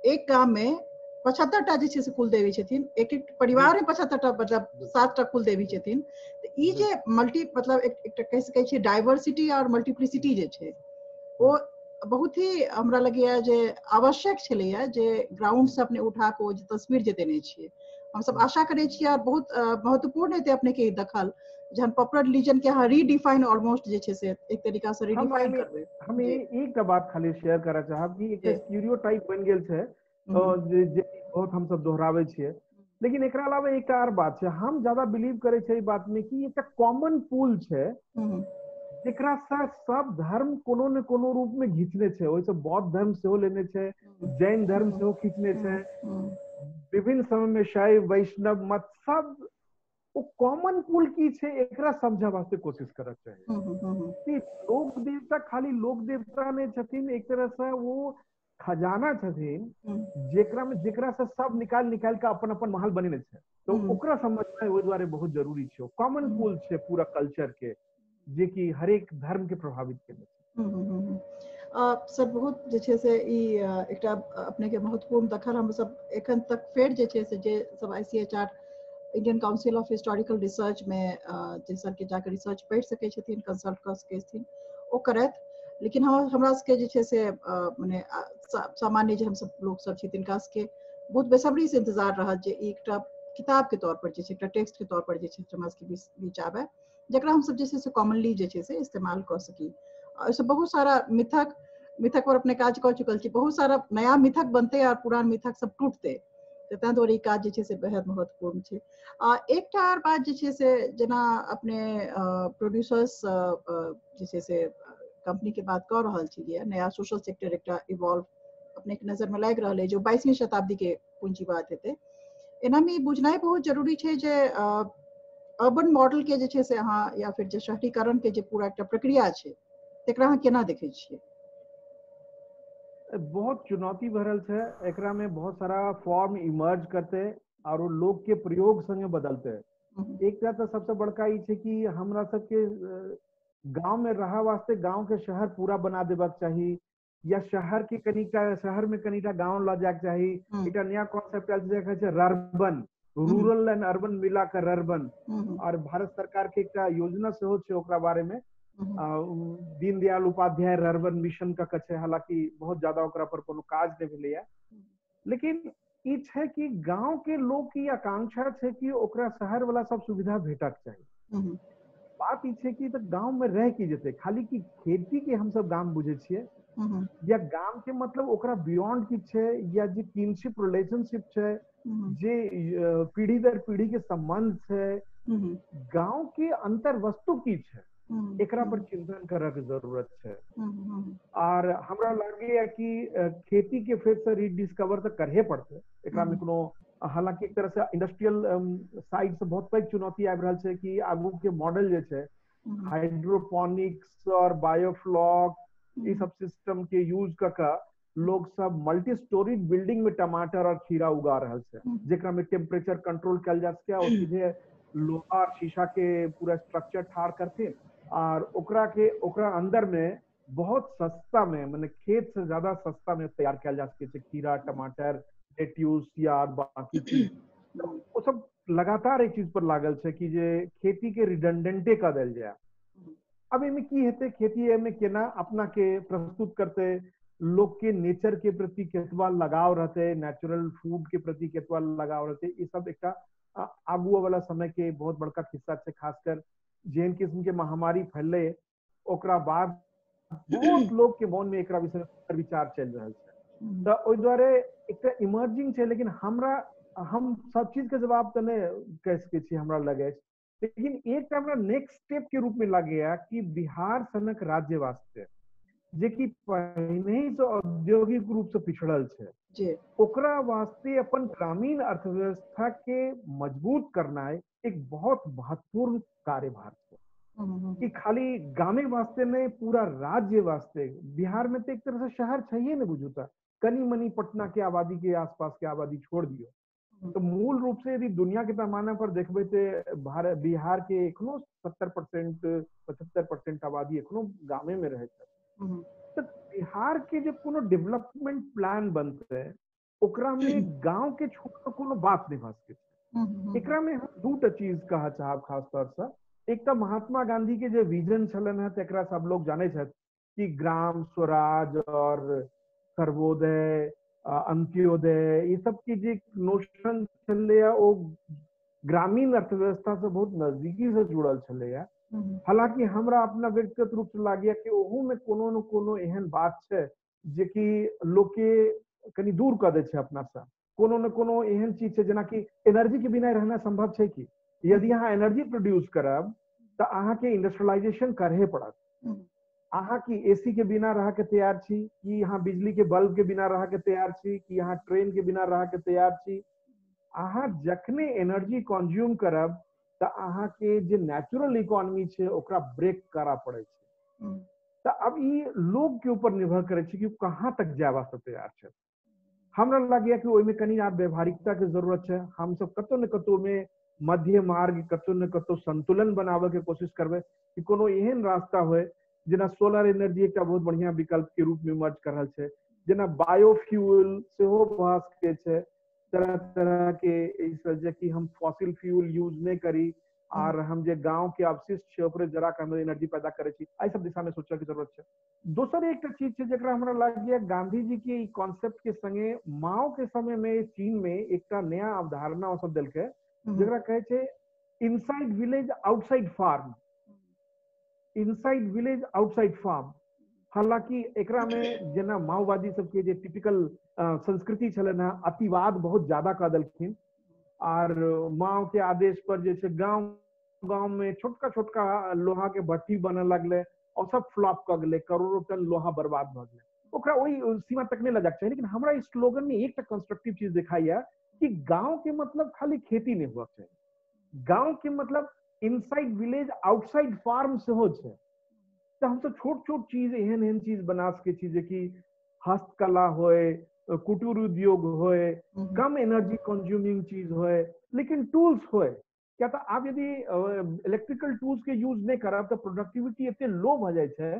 [SPEAKER 1] एक गाम में 75टा जे छै से कुलदेवी छथिन, एक एक परिवार में 75टा मतलब 7टा कुलदेवी छथिन। तऽ ई जे मल्टी मतलब एकटा कहि सकै छियै डाइवर्सिटी और मल्टीप्लिसिटी जे छै ओ बहुत ही हमरा लगैया जे आवश्यक छलैया जे ग्राउंड से अपने उठा कऽ ओ जे तस्वीर जे देने छियै। हमसब आशा करै छियै और बहुत महत्वपूर्ण हेतै अपने के दखल जहन पॉपुलर रिलीजन के अहाँ रीडिफाइन ऑलमोस्ट जे छै से एक तरीका से रीडिफाइन करबै।
[SPEAKER 2] हम एकटा बात खाली शेयर करऽ चाहब कि एकटा स्टीरियोटाइप बनि गेल छै जे बहुत हमसब दोहराबै छियै, लेकिन एकरा अलावा एकटा आर बात छै, हम ज्यादा बिलीव करै छियै एहि बात में कि एकटा कॉमन पुल छै जेकरा से सब धर्म कोनो ने कोनो रूप में घिचने छै। ओहिसँ बौद्ध धर्म सेहो लेने छै, जैन धर्म सेहो खींचने छै, विभिन्न समय में शैव वैष्णव मत सब, ओ कॉमन पुल की छै एकरा समझऽ वास्ते कोशिश करऽ चाही। कि लोक देवता खाली लोक देवता नहि छथिन, एक तरह से वो खजाना छथिन जेकरा में जेकरा से सब निकाल निकाल के अपन अपन महल बनेने छै। तो ओकरा समझनाइ ओहि दुआरे बहुत जरूरी छै। कॉमन पुल छै पूरा कल्चर के, जे कि हरेक धर्म के प्रभावित केने छै।
[SPEAKER 1] सर बहुत जे छै से ई एकटा अपने के महत्वपूर्ण दखल हम सब एखन तक फेर जे छै से जे सब ICHR Indian Council of Historical Research में जे सर के जाकर रिसर्च पढ़ि सकै छथिन, कंसल्ट कऽ सकै छथिन, ओ करथि। लेकिन हमरा सबके जे छै से मने सामान्य जे हमसब लोक सब छी तिनका सबके बहुत बेसब्री से इंतजार रहत जे एकटा किताब के तौर पर जे छै, एकटा टेक्स्ट के तौर पर जे छै हमरा सबके बीच आबै, जकरा हमसब जे छै से कॉमनली जे छै से इस्तेमाल कऽ सकी। ओहिसँ बहुत सारा मिथक मिथक पर अपने काज कऽ चुकल छी, बहुत सारा नया मिथक बनतै और पुरान मिथक सब टूटतै, तऽ ताहि दुआरे ई काज जे छै से बेहद महत्वपूर्ण छै। एकटा आर बात जे छै से जेना अपने प्रोड्यूसर्स जे छै से कंपनी के बात कऽ रहल छलियै, नया सोशल सेक्टर एकटा इवॉल्व अपने के नजर में लागि रहल है जो 22वीं शताब्दी के पूंजीवाद हेतै। एनामे ई बुझनाइ बहुत जरूरी छै जे अर्बन मॉडल के जे छै से अहाँ या फिर जे शहरीकरण के जे पूरा एकटा प्रक्रिया छै तकरा अहाँ केना देखै छियै?
[SPEAKER 2] बहुत चुनौती भरल छै। एकरा में बहुत सारा फॉर्म इमर्ज करते और वो लोग के प्रयोग संगे बदलते। एकटा तो सबसे बड़का ई छै कि हमरा सबके गांव में रहा वास्ते गांव के शहर पूरा बना देबाक चाही, या शहर के कनिटा शहर में कनिटा गांव ल जायके चाही। एकटा नया कॉन्सेप्ट आयल छै जे छै रर्बन, रूरल एंड अर्बन मिला कर रर्बन। और भारत सरकार के एकटा योजना सेहो छै ओकरा बारे में, दीनदयाल उपाध्याय रर्बन मिशन का छै। हालांकि बहुत ज्यादा ओकरा पर कोनो काज नहि भेलैया, लेकिन ई छै कि गांव के लोग की आकांक्षा छै कि ओकरा शहर वाला सब सुविधा भेटक चाही। बात ई छै कि तऽ गांव में रह की जेतै, खाली कि खेती के हमसब गाम बुझै छियै, या गाम के मतलब ओकरा बियॉन्ड की छै, या जे किनशिप रिलेशनशिप छै, जे पीढ़ी दर पीढ़ी के संबंध छै, गांव के अंतर वस्तु की छै, एकरा पर चिंतन करऽ के जरूरत छै। और हमरा लागैया कि खेती के फेर से रिडिस्कवर तऽ करहे पड़तै। एकरा में कोनो हालांकि एक तरह से इंडस्ट्रियल साइड से बहुत पैघ चुनौती आबि रहल छै कि आगू के मॉडल जे छै हाइड्रोपोनिक्स और बायोफ्लॉक ई सब सिस्टम के यूज कऽ के लोग सब मल्टी स्टोरी बिल्डिंग में टमाटर और खीरा उगा रहल छै, जेकरा में टेम्परेचर कंट्रोल कयल जा सके और सीधे लोहा और शीशा के पूरा स्ट्रक्चर ठाड़ करथिन और ओकरा के ओकरा अंदर में बहुत सस्ता में, माने खेत से ज्यादा सस्ता में तैयार कयल जा सके छै खीरा, टमाटर, लेट्यूस या बाकी चीज। ओ सब लगातार एक चीज पर लागल छै कि जे खेती के रिडंडेंटे कऽ देल जाय। अब एहिमे की हेतै, खेती एहिमे केना अपना के प्रस्तुत करतै, लोग के नेचर के प्रति केतबा लगाव रहतै, नेचुरल फूड के प्रति केतबा लगाव रहतै, ई सब एकटा आगू वाला समय के बहुत बड़का खिस्सा छै। खासकर जेहन किस्म के महामारी फैललै ओकरा बाद बहुत लोग के मन में एकरा विषय में विचार चलि रहल छै। तऽ ओहि दुआरे एकटा इमर्जिंग छै, लेकिन हमरा हम सब चीज के जवाब तऽ नहि कहि सकै छी हमरा लगै अछि, लेकिन एकटा हमरा नेक्स्ट स्टेप के रूप में लगैया कि बिहार सनक राज्य वास्ते जे कि पहिने से औद्योगिक रूप से पिछड़ल छै, ओकरा वास्ते अपन ग्रामीण अर्थव्यवस्था के मजबूत करनाइ एक बहुत महत्वपूर्ण कार्यभार छै। कि खाली गामे वास्ते नहीं, पूरा राज्य वास्ते। बिहार में तो एक तरह से शहर छैहे ने बुझू तऽ, कनी मनी पटना के आबादी के आसपास के आबादी छोड़ दियौ तो मूल रूप से यदि दुनिया के पैमाना पर देखबै तऽ भारत बिहार के एखनो 70% 75% आबादी एखनो गामे में रहै छै। तऽ बिहार के जे कोनो डेवलपमेंट प्लान बनतै ओकरा में गांव के छोड़ के कोनो बात नहीं भऽ सकै छै। एकरा में हम दूटा चीज कहऽ चाहब खास तौर से। एक तऽ महात्मा गांधी के जे विजन छलनि हेँ तकरा सब लोग जानै छथि कि ग्राम स्वराज और सर्वोदय, अंत्योदय, ई सब के जे नोशन छलैया ओ ग्रामीण अर्थव्यवस्था से बहुत नजदीकी से जुड़ल छलैया। हालांकि हमरा अपना व्यक्तिगत रूप से लागैया कि ओहू में कोनो न कोनो एहन बात छै जेकि लोग के कनि दूर कऽ दै छै अपना से। कोनो न कोनो एहन चीज छै जेनाकि एनर्जी के बिना रहना संभव छै कि? यदि अहाँ एनर्जी प्रोड्यूस करब तऽ अहाँके इंडस्ट्रियलाइजेशन करहे पड़त। अहाँ की एसी के बिना रह के तैयार छी, कि अहाँ बिजली के बल्ब के बिना रह के तैयार छी, कि अहाँ ट्रेन के बिना रह के तैयार छी? अहाँ जखने एनर्जी कंज्यूम करब तऽ अहाँके जे नेचुरल इकोनॉमी छै ओकरा ब्रेक करऽ पड़ै छै। तऽ आब ई लोग के ऊपर निर्भर करै छै कि कहाँ तक जाय वास्ते तैयार छै। हमरा लागैया कि ओहिमे कनि आब व्यवहारिकता के जरूरत छै। हमसब कतौ ने कतौ ओहिमे मध्य मार्ग, कतौ ने कतौ संतुलन बनाबे के कोशिश करबै कि कोनो एहन रास्ता होय, जेना सोलर एनर्जी एकटा बहुत बढ़िया विकल्प के रूप में इमर्ज कर रहल छै, जेना बायोफ्यूल सेहो भऽ सकै छै, तरह तरह के एहिसँ जे कि हम फॉसिल फ्यूल यूज नहि करी आर हम जे गांव के अवशिष्ट छै ओकरे जरा के हम एनर्जी पैदा करै छी। एहि सब दिशा में सोचऽ के जरूरत छै। दोसर एकटा चीज छै जेकरा हमरा लागैया गांधी जी के ई कॉन्सेप्ट के संगे माओ के समय में चीन में एकटा नया अवधारणा ओ सब देलकै, जेकरा कहै छै inside village outside farm. Inside village outside farm. हालांकि एकरा में जेना माओवादी सबके जे टिपिकल संस्कृति छलनि हेँ, अतिवाद बहुत ज्यादा कऽ देलखिन आर माओ के आदेश पर जे छै गाँव गाँव में छोटका छोटका लोहा के भट्ठी बनऽ लगलै और सब फ्लॉप कऽ गेलै, करोड़ों टन लोहा बर्बाद भऽ गेलै। ओकरा ओहि सीमा तक नहि लऽ जाके चाही, लेकिन हमरा स्लोगन में एकटा कंस्ट्रक्टिव चीज देखाइया कि गाँव के मतलब खाली खेती नहि हुअ चाही, गाँव के मतलब इनसाइड विलेज आउटसाइड फार्म सेहो छै। तऽ हमसब छोट छोट चीज एहन एहन चीज बना सकै छी जेकि हस्तकला होय, कुटीर उद्योग होय, कम एनर्जी कंज्यूमिंग चीज होय, लेकिन टूल्स होय। क्या तऽ आब यदि इलेक्ट्रिकल टूल्स के यूज नहि करब तऽ प्रोडक्टिविटी एते लो भऽ जाइ छै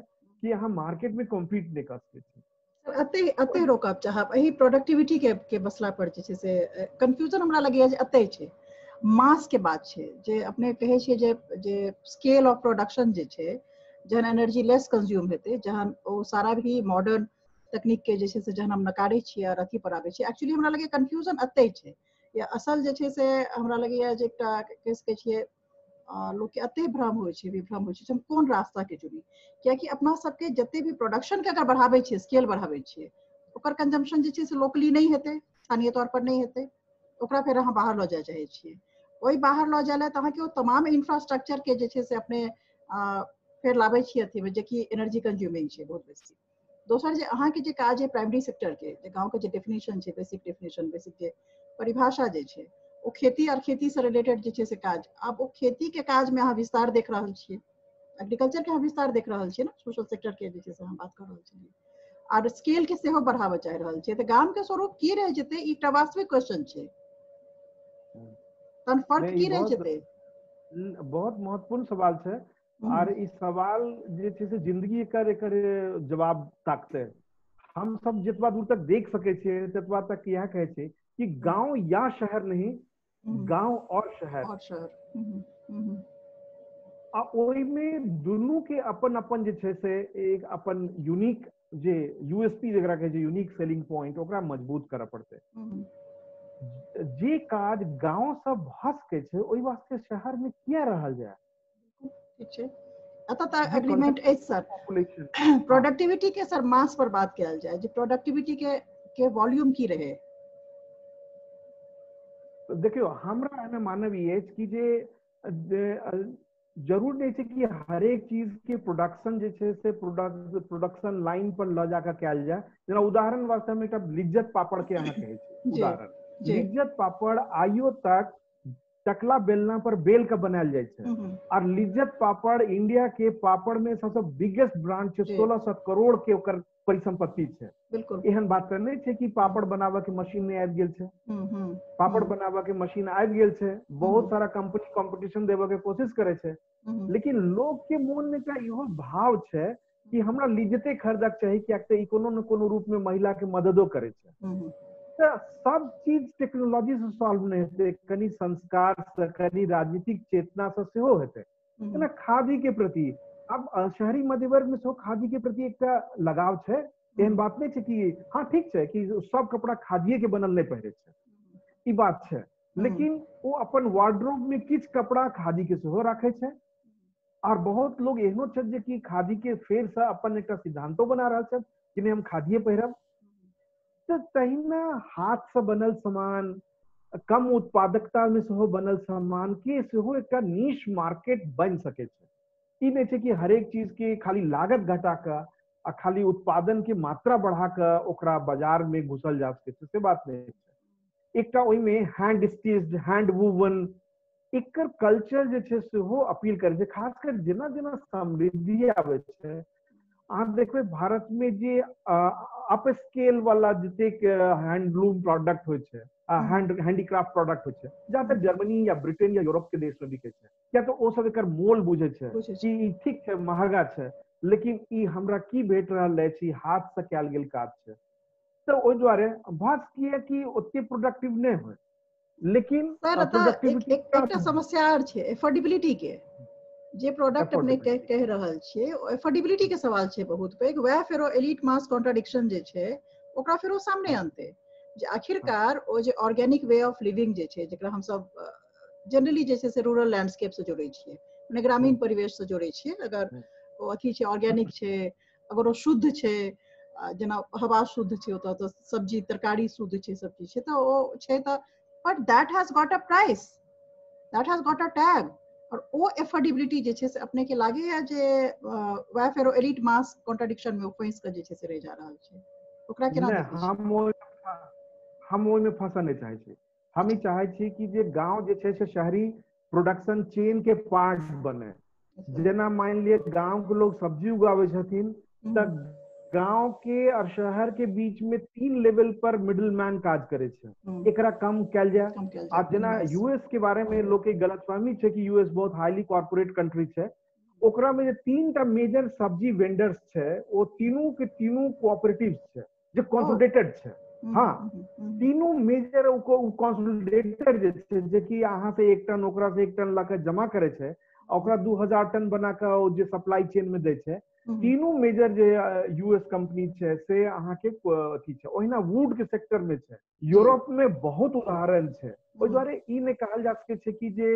[SPEAKER 2] कि अहाँ मार्केट में कॉम्पीट नहि कऽ सकै छी।
[SPEAKER 1] एते एते रोकब चाहब एहि प्रोडक्टिविटी के मसला पर जे छै से कंफ्यूजन हमरा लगैया जे एते छै। मास के बात छै जे अपने कहै छियै जे जे स्केल ऑफ प्रोडक्शन जे छै, जहन एनर्जी लेस कंज्यूम हेतै, जहन ओ सारा भी मॉडर्न तकनीक के जे छै से जहन हम नकारै छियै और अथी पर आबै छियै, एक्चुअली हमरा लगैया कंफ्यूजन एते छै। या असल जे छै से हमरा लगैया जे एकटा कहि सकै छियै लोकके एते भ्रम होइ छै, विभ्रम होइ छै, हम कोन रास्ता के चुनी, कियाकि अपना सबके जते भी प्रोडक्शन के अगर बढ़ाबै छियै, स्केल बढ़ाबै छियै, ओकर कंजम्पशन जे छै से लोकली नहि हेतै, स्थानीय तौर पर नहि हेतै, ओकरा फेर अहाँ बाहर लऽ जाय चाहै छियै। ओहि बाहर लऽ जाय लए तऽ अहाँके ओ तमाम इंफ्रास्ट्रक्चर के जे छै से अपने फेर लाबै छियै अथीमे, जेकि एनर्जी कंज्यूमिंग छै बहुत बेसी। दोसर जे अहाँके जे काज है प्राइमरी सेक्टर के, जे गाँव के जे डेफिनेशन छै, बेसिक डेफिनेशन, बेसिक जे परिभाषा जे छै, ओ खेती और खेती से रिलेटेड जे छै से काज। आब ओ खेती के काज में अहाँ विस्तार देख रहल छियै, एग्रीकल्चर के अहाँ विस्तार देख रहल छियै ने, सोशल सेक्टर के जे छै से हम बात कर रहल छियै, आर स्केल के सेहो बढ़ाबऽ चाहि रहल छियै, तऽ गाम के स्वरूप की रहि जेतै, ई एकटा वास्तविक क्वेश्चन छै। तहन फर्क की रहि जेतै?
[SPEAKER 2] बहुत महत्वपूर्ण सवाल छै आर ई सवाल जे छै से जिंदगी एकर एकर जवाब ताकतै। हम सब जतबा दूर तक देख सकै छियै ततबा तक इएह कहै छै कि गांव या शहर नहीं, गांव और शहर,
[SPEAKER 1] और शहर।
[SPEAKER 2] आ ओहिमे दुनू के अपन अपन जे छै से एक अपन यूनिक जे यूएसपी जकरा कहै छै, यूनिक सेलिंग पॉइंट, ओकरा मजबूत करऽ पड़तै। जे काज गांव से भऽ सकै छै ओहि वास्ते शहर में किया रहल जाय?
[SPEAKER 1] ठीक छै, एतऽ तऽ एग्रीमेंट अछि सर। प्रोडक्टिविटी के सर मास पर बात कयल जाय, जे प्रोडक्टिविटी के वॉल्यूम की रहे।
[SPEAKER 2] देखियौ, हमरा एहिमे मानब ई अछि कि जे जरूर नहि छै कि हरेक चीज के प्रोडक्शन जे छै से प्रोडक्शन लाइन पर लऽ जाकऽ कयल जाय। जेना उदाहरण वास्ते हम एकटा लिज्जत पापड़ के अहाँ कहै छी उदाहरण। लिज्जत पापड़ आइयो तक चकला बेलना पर बेल के बनायल जाइ छै और लिज्जत पापड़ इंडिया के पापड़ में सबसे बिगेस्ट ब्रांड छै, 1600 करोड़ के ओकर परिसंपत्ति छै। एहन बात तऽ नहि छै कि पापड़ बनाबऽ के मशीन नहि आबि गेल छै, पापड़ बनाबऽ के मशीन आबि गेल छै, बहुत सारा कंपनी कॉम्पिटिशन देबऽ के कोशिश करै छै, लेकिन लोग के मोन में एकटा इहो भाव छै कि हमरा लिज्जते खरीदक चाही, कियाक तऽ ई कोनो न कोनो रूप में महिला के मददो करै छै। तऽ सब चीज टेक्नोलॉजी से सॉल्व नहि हेतै, कनि संस्कार से, कनि राजनीतिक चेतना से सेहो हेतै। जेना खादी के प्रति आब शहरी मध्य वर्ग में सेहो खादी के प्रति एकटा लगाव छै। एहन बात नहि छै कि हाँ ठीक छै कि सब कपड़ा खादिये के बनल नहि पहिरे छै, ई बात छै, लेकिन ओ अपन वार्डरोब में किछु कपड़ा खादी के सेहो राखै छै। और बहुत लोग एहनो छथि जे कि खादी के फेर से अपन एकटा सिद्धांतो बना रहल छथि कि नहि हम खादिये पहिरब। तऽ तहिना हाथ से बनल सामान, कम उत्पादकता में सेहो बनल सामान के सेहो एकटा नीश मार्केट बनि सकै छै। ई नहि छै कि हरेक चीज के खाली लागत घटा कऽ आ खाली उत्पादन के मात्रा बढ़ा कऽ ओकरा बाजार में घुसल जा सकै छै, से बात नहि छै। एकटा ओहिमे हैंड स्टिच्ड, हैंड वूवन, एकर कल्चर जे छै सेहो अपील करै छै। खास कर जेना जेना समृद्धि आबै छै, अहाँ देखबै भारत में जे अप स्केल वाला जतेक हैंडलूम प्रोडक्ट होइ छै, हैंडीक्राफ्ट प्रोडक्ट होइ छै, ज्यादातर जर्मनी या ब्रिटेन या यूरोप के देश में बिकै छै। किया तऽ ओ सब एकर मोल बुझै छै कि ई ठीक छै, महगा छै, लेकिन ई हमरा की भेट रहल अछि, ई हाथ से कयल गेल काज छै। तऽ ओहि दुआरे भऽ सकैए कि ओते प्रोडक्टिव नहि होइ, लेकिन
[SPEAKER 1] एकटा समस्या आर छै एफोर्डेबिलिटी के। जे प्रोडक्ट अपने कहि रहल छियै ओ एफोर्डेबिलिटी के सवाल छै बहुत पैघ। वएह फेरो एलिट मास कॉन्ट्राडिक्शन जे छै ओकरा फेरो सामने अनतै जे आखिरकार ओ जे ऑर्गेनिक वे ऑफ लिविंग जे छै, जेकरा हमसब जनरली जे छै से रूरल लैंडस्केप से जोड़ै छियै, मने ग्रामीण परिवेश से जोड़ै छियै, अगर ओ अथी छै ऑर्गेनिक छै, अगर ओ शुद्ध छै, जेना हवा शुद्ध छै ओतऽ, तऽ सब्जी तरकारी शुद्ध छै, सब चीज छै, तऽ ओ छै तऽ but that has got a price, that has got a tag. और ओ एफोर्डेबिलिटी जे छै से अपने के लागैया जे वएह फेरो एलिट मास कॉन्ट्राडिक्शन में फंसि कऽ जे छै से रहि जा रहल छै, ओकरा केना देखै छी?
[SPEAKER 2] हम ओहिमे फंसऽ नहि चाहै छी। हम ई चाहै छी कि जे गाँव जे छै से शहरी प्रोडक्शन चेन के पार्ट बने। जेना मान लिअ गाँव के लोग सब्जी उगाबै छथिन तऽ गांव के और शहर के बीच में 3 लेवल पर मिडिल मैन काज करे छै, एकरा कम कयल जाय। आब जेना यूएस के बारे में लोग के गलतफहमी छै कि यूएस बहुत हाईली कॉर्पोरेट कंट्री छै, ओकरा में जे 3टा मेजर सब्जी वेंडर्स छै ओ तीनू के तीनू कोऑपरेटिव छै जे कंसोलिडेटेड छै। हाँ, तीनू मेजर कंसोलिडेटेड जे छै, जे कि अहाँ से 1 टन ओकरा से 1 टन लऽ के जमा करे छै, ओकरा 2000 टन बना के ओ जे सप्लाई चेन में दै छै। तीनू मेजर जे यूएस कंपनी छै से अहाँके अथी छै। ओहिना वुड के सेक्टर में छै, यूरोप में बहुत उदाहरण छै। ओहि दुआरे ई नहि कहल जा सकै छै कि जे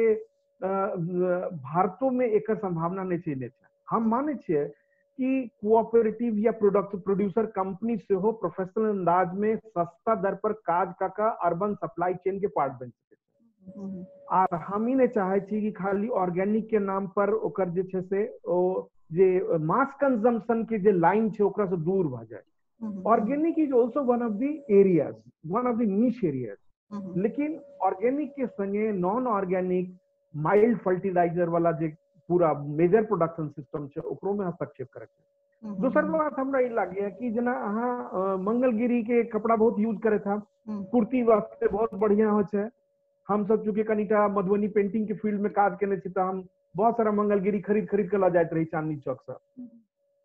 [SPEAKER 2] भारतो में एकर संभावना नहि छै, नहि छै। हम मानै छियै कि कोऑपरेटिव या प्रोडक्ट प्रोड्यूसर कंपनी सेहो प्रोफेशनल अंदाज में सस्ता दर पर काज कऽ कऽ अर्बन सप्लाई चेन के पार्ट बनि सकै छै। आर हम ई नहि चाहै छी कि खाली ऑर्गेनिक के नाम पर ओकर जे छै से ओ जे मास कंजम्पशन के जे लाइन छै ओकरा से दूर भऽ जाए। Organic is also one of the areas, one of the niche areas, लेकिन ऑर्गेनिक के संगे नॉन ऑर्गेनिक माइल्ड फर्टिलाइजर वाला जे पूरा मेजर प्रोडक्शन सिस्टम छै ओकरो में हस्तक्षेप करे छै। दोसर बात हमरा ई लागैया कि जेना अहाँ मंगलगिरी के कपड़ा बहुत यूज करे था, कुर्ती वास्ते बहुत बढ़िया होइ छै। हम सब चूँकि कनिटा मधुबनी पेंटिंग के फील्ड में काज केने छी तऽ हम बहुत सारा मंगलगिरी खरीद खरीद के लऽ जाइत रही चांदनी चौक से।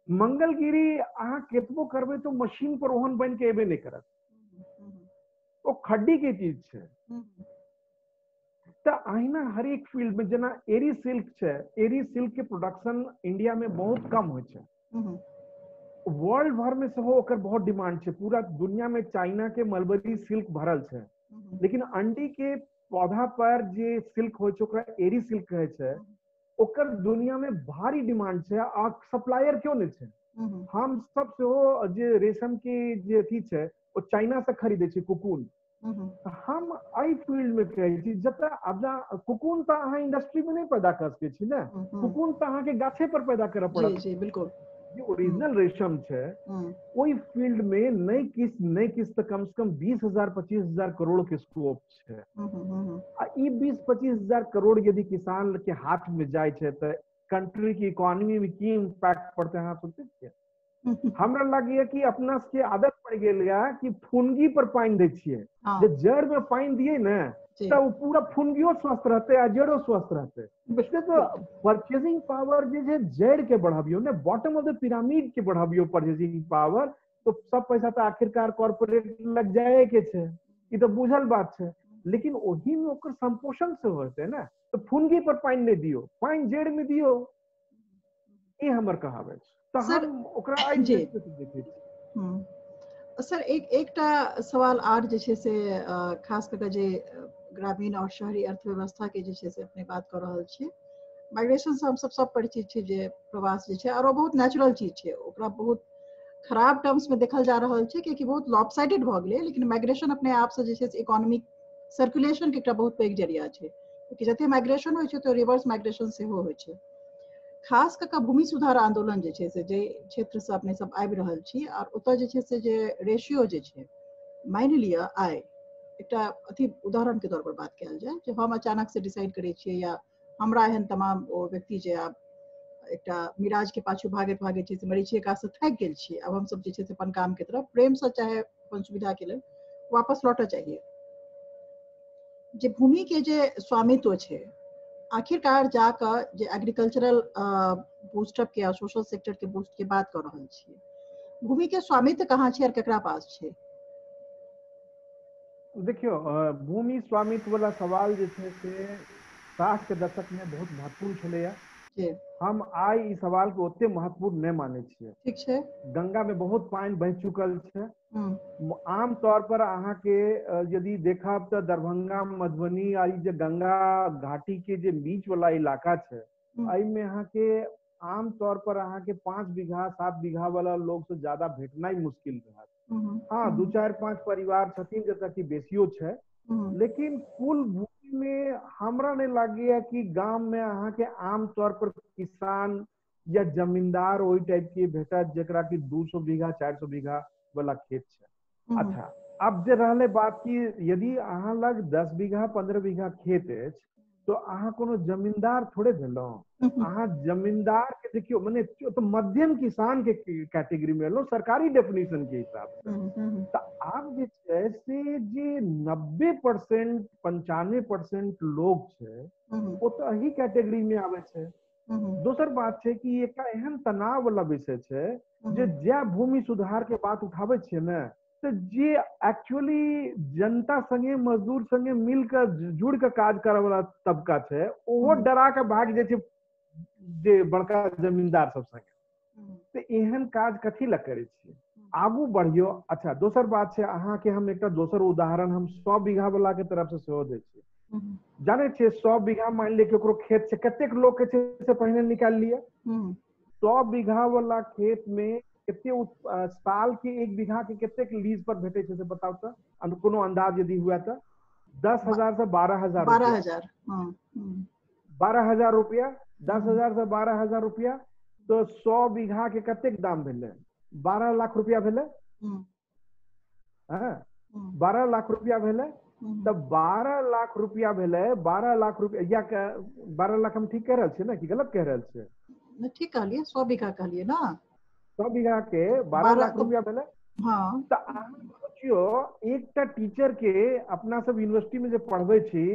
[SPEAKER 2] मंगलगिरी अहाँ केतबो करबै तो मशीन पर ओहन बन के एबे नहि करत, ओ खड्डी के चीज छै। तऽ अहिना हरेक फील्ड में जेना एरी सिल्क छै, एरी सिल्क के प्रोडक्शन इंडिया में बहुत कम होइ छै, वर्ल्ड भर में सेहो ओकर बहुत डिमांड छै। पूरा दुनिया में चाइना के मलबरी सिल्क भरल छै, लेकिन अंडी के पौधा पर जे सिल्क होइ छै ओकरा एरी सिल्क कहै छै, ओकर दुनिया में भारी डिमांड छै आ सप्लायर क्यों नहि छै। हम सब सेहो जे रेशम के जे अथी छै ओ चाइना से खरीदै छै कुकून। हम एहि फील्ड में कहै छी जतऽ आब कुकून तऽ अहाँ इंडस्ट्री में नहि पैदा कर सकै छी ने, कुकून तऽ अहाँके गाछे पर पैदा करऽ पड़त।
[SPEAKER 1] जी बिल्कुल,
[SPEAKER 2] जे ओरिजिनल रेशम छै ओहि फील्ड में नहि किछ नहि किछ तऽ कम से कम 20,000 25,000 करोड़ के स्कोप छै। आ ई 20-25 हजार करोड़ यदि किसान के हाथ में जाइ छै तऽ कंट्री के इकोनॉमी में की इम्पैक्ट पड़तै अहाँ सोचै छियै? हमरा लागैया कि अपना सबके आदत पड़ि गेल या कि फुनगी पर पानि दै छियै, जे जड़ में पानि दियै ने तऽ ओ पूरा फुनगियो स्वस्थ रहतै आ जड़ो स्वस्थ रहतै। तऽ परचेजिंग पावर जे छै जड़ के बढ़ाबियौ ने, बॉटम ऑफ the pyramid के बढ़ाबियौ परचेजिंग पावर, तो सब पैसा तऽ आखिरकार कॉर्पोरेट लग जाए के छै, ई तऽ बुझल बात छै। लेकिन ओही में ओकर संपोषण सेहो हेतै ने, तऽ फुनगी पर पानि नहि दियौ, पानि जड़ में दियौ, ई हमर कहब अछि। तऽ हम ओकरा एहि देखै छी।
[SPEAKER 1] सर एकटा सवाल आर जे छै से खास कऽ जे ग्रामीण और शहरी अर्थव्यवस्था के जे छै से अपने बात कऽ रहल छी, माइग्रेशन से हमसब सब परिचित छी जे प्रवास जे छै और ओ बहुत नेचुरल चीज छै, ओकरा बहुत खराब टर्म्स में देखल जा रहल छै कियाकि बहुत लॉपसाइडेड भऽ गेलै, लेकिन माइग्रेशन अपने आप से जे छै से इकोनॉमिक सर्कुलेशन के एकटा बहुत पैघ जरिया छै, कियाकि जते माइग्रेशन होइ छै तऽ रिवर्स माइग्रेशन सेहो होइ छै। खास कऽ भूमि सुधार आंदोलन जे छै से जे क्षेत्र से अपने सब आबि रहल छी और ओतऽ जे छै से जे रेशियो जे छै, मानि लिअ आइ एकटा अथी उदाहरण के तौर पर बात कयल जाय जे हम अचानक से डिसाइड करै छियै या हमरा एहन तमाम ओ व्यक्ति जे आब एकटा मिराज के पाछू भागैत भागैत छै से मरीचिका से थाकि गेल छी, आब हमसब जे छै से अपन काम के तरफ प्रेम से चाहे अपन सुविधा के लेल वापस लौटऽ चाहिए। जे भूमि के जे स्वामित्व छै आखिरकार जाकऽ जे एग्रीकल्चरल बूस्टअप के आ सोशल सेक्टर के बूस्ट के बात कऽ रहल छियै, भूमि के स्वामित्व कहाँ छै और केकरा पास छै?
[SPEAKER 2] देखियौ, भूमि स्वामित्व वाला सवाल जे छै से 60 के दशक में बहुत महत्वपूर्ण छलैया। हम आइ ई सवाल के ओते महत्वपूर्ण नहि मानै छियै।
[SPEAKER 1] ठीक छै,
[SPEAKER 2] गंगा में बहुत पानि बहि चुकल छै। आम तौर पर अहाँके यदि देखब तऽ दरभंगा, मधुबनी आ ई जे गंगा घाटी के जे बीच वाला इलाका छै, एहिमे अहाँके आम तौर पर अहाँके 5 बीघा 7 बीघा वाला लोग से ज्यादा भेटनाइ मुश्किल रहत। हाँ, 2 4 5 परिवार छथिन जतऽ कि बेसियो छै, लेकिन कुल भूमि में हमरा नहीं लागैया कि गाम में अहाँके आम तौर पर किसान या जमींदार ओहि टाइप के भेटत जकरा कि 200 बीघा 400 बीघा वाला खेत छै। अच्छा, अब जे रहलै बात कि यदि अहाँ लग 10 बीघा 15 बीघा खेत अछि तो अहाँ कोनो जमींदार थोड़े भेलहुँ। अहाँ जमींदार के देखियौ मने तो मध्यम किसान के कैटेगरी में एलहुँ सरकारी डेफिनेशन के हिसाब से। तऽ आब जे छै से जे 90% 95% लोग छै ओ तऽ एही कैटेगरी में आबै छै। दोसर बात छै कि एकटा एहन तनाव वाला विषय छै जे जै भूमि सुधार के बात उठाबै छियै ने तऽ जे एक्चुअली जनता संगे मजदूर संगे मिल के जुड़ के काज करे वाला तबका छै ओहो डरा के भाग जाइ छै जे बड़का जमींदार सब संगे। तऽ एहन काज कथी लए करै छियै, आगू बढ़ियौ। अच्छा, दोसर बात छै अहाँके हम एकटा दोसर उदाहरण हम 100 बीघा वाला के तरफ से सेहो दै छियै। जानै छियै 100 बीघा मान लिअ केकरो खेत छै, कतेक लोक के छै से पहिने निकालि लिअ। 100 बीघा वाला खेत में कते साल के 1 बीघा के कतेक लीज पर भेटै छै से बताउ तऽ, कोनो अंदाज यदि हुए तऽ। 10,000 से 12,000,
[SPEAKER 1] 12,000,
[SPEAKER 2] 12,000 रुपया, 10,000 से 12,000 रुपया। तो 100 बीघा के कतेक दाम भेलै? 12 लाख रुपया भेलै। हाँ, 12 लाख रुपया भेलै। तऽ 12 लाख रुपया भेलै, 12 लाख रुपया या 12 लाख हम ठीक कह रहल छियै ने कि गलत कह रहल छियै?
[SPEAKER 1] ठीक कहलियै, 100 बीघा कहलियै ना,
[SPEAKER 2] 100 बीघा के 12 लाख रुपया भेलै।
[SPEAKER 1] हाँ,
[SPEAKER 2] तऽ अहाँ सोचियौ एकटा टीचर के अपना सब यूनिवर्सिटी में जे पढ़बै छी,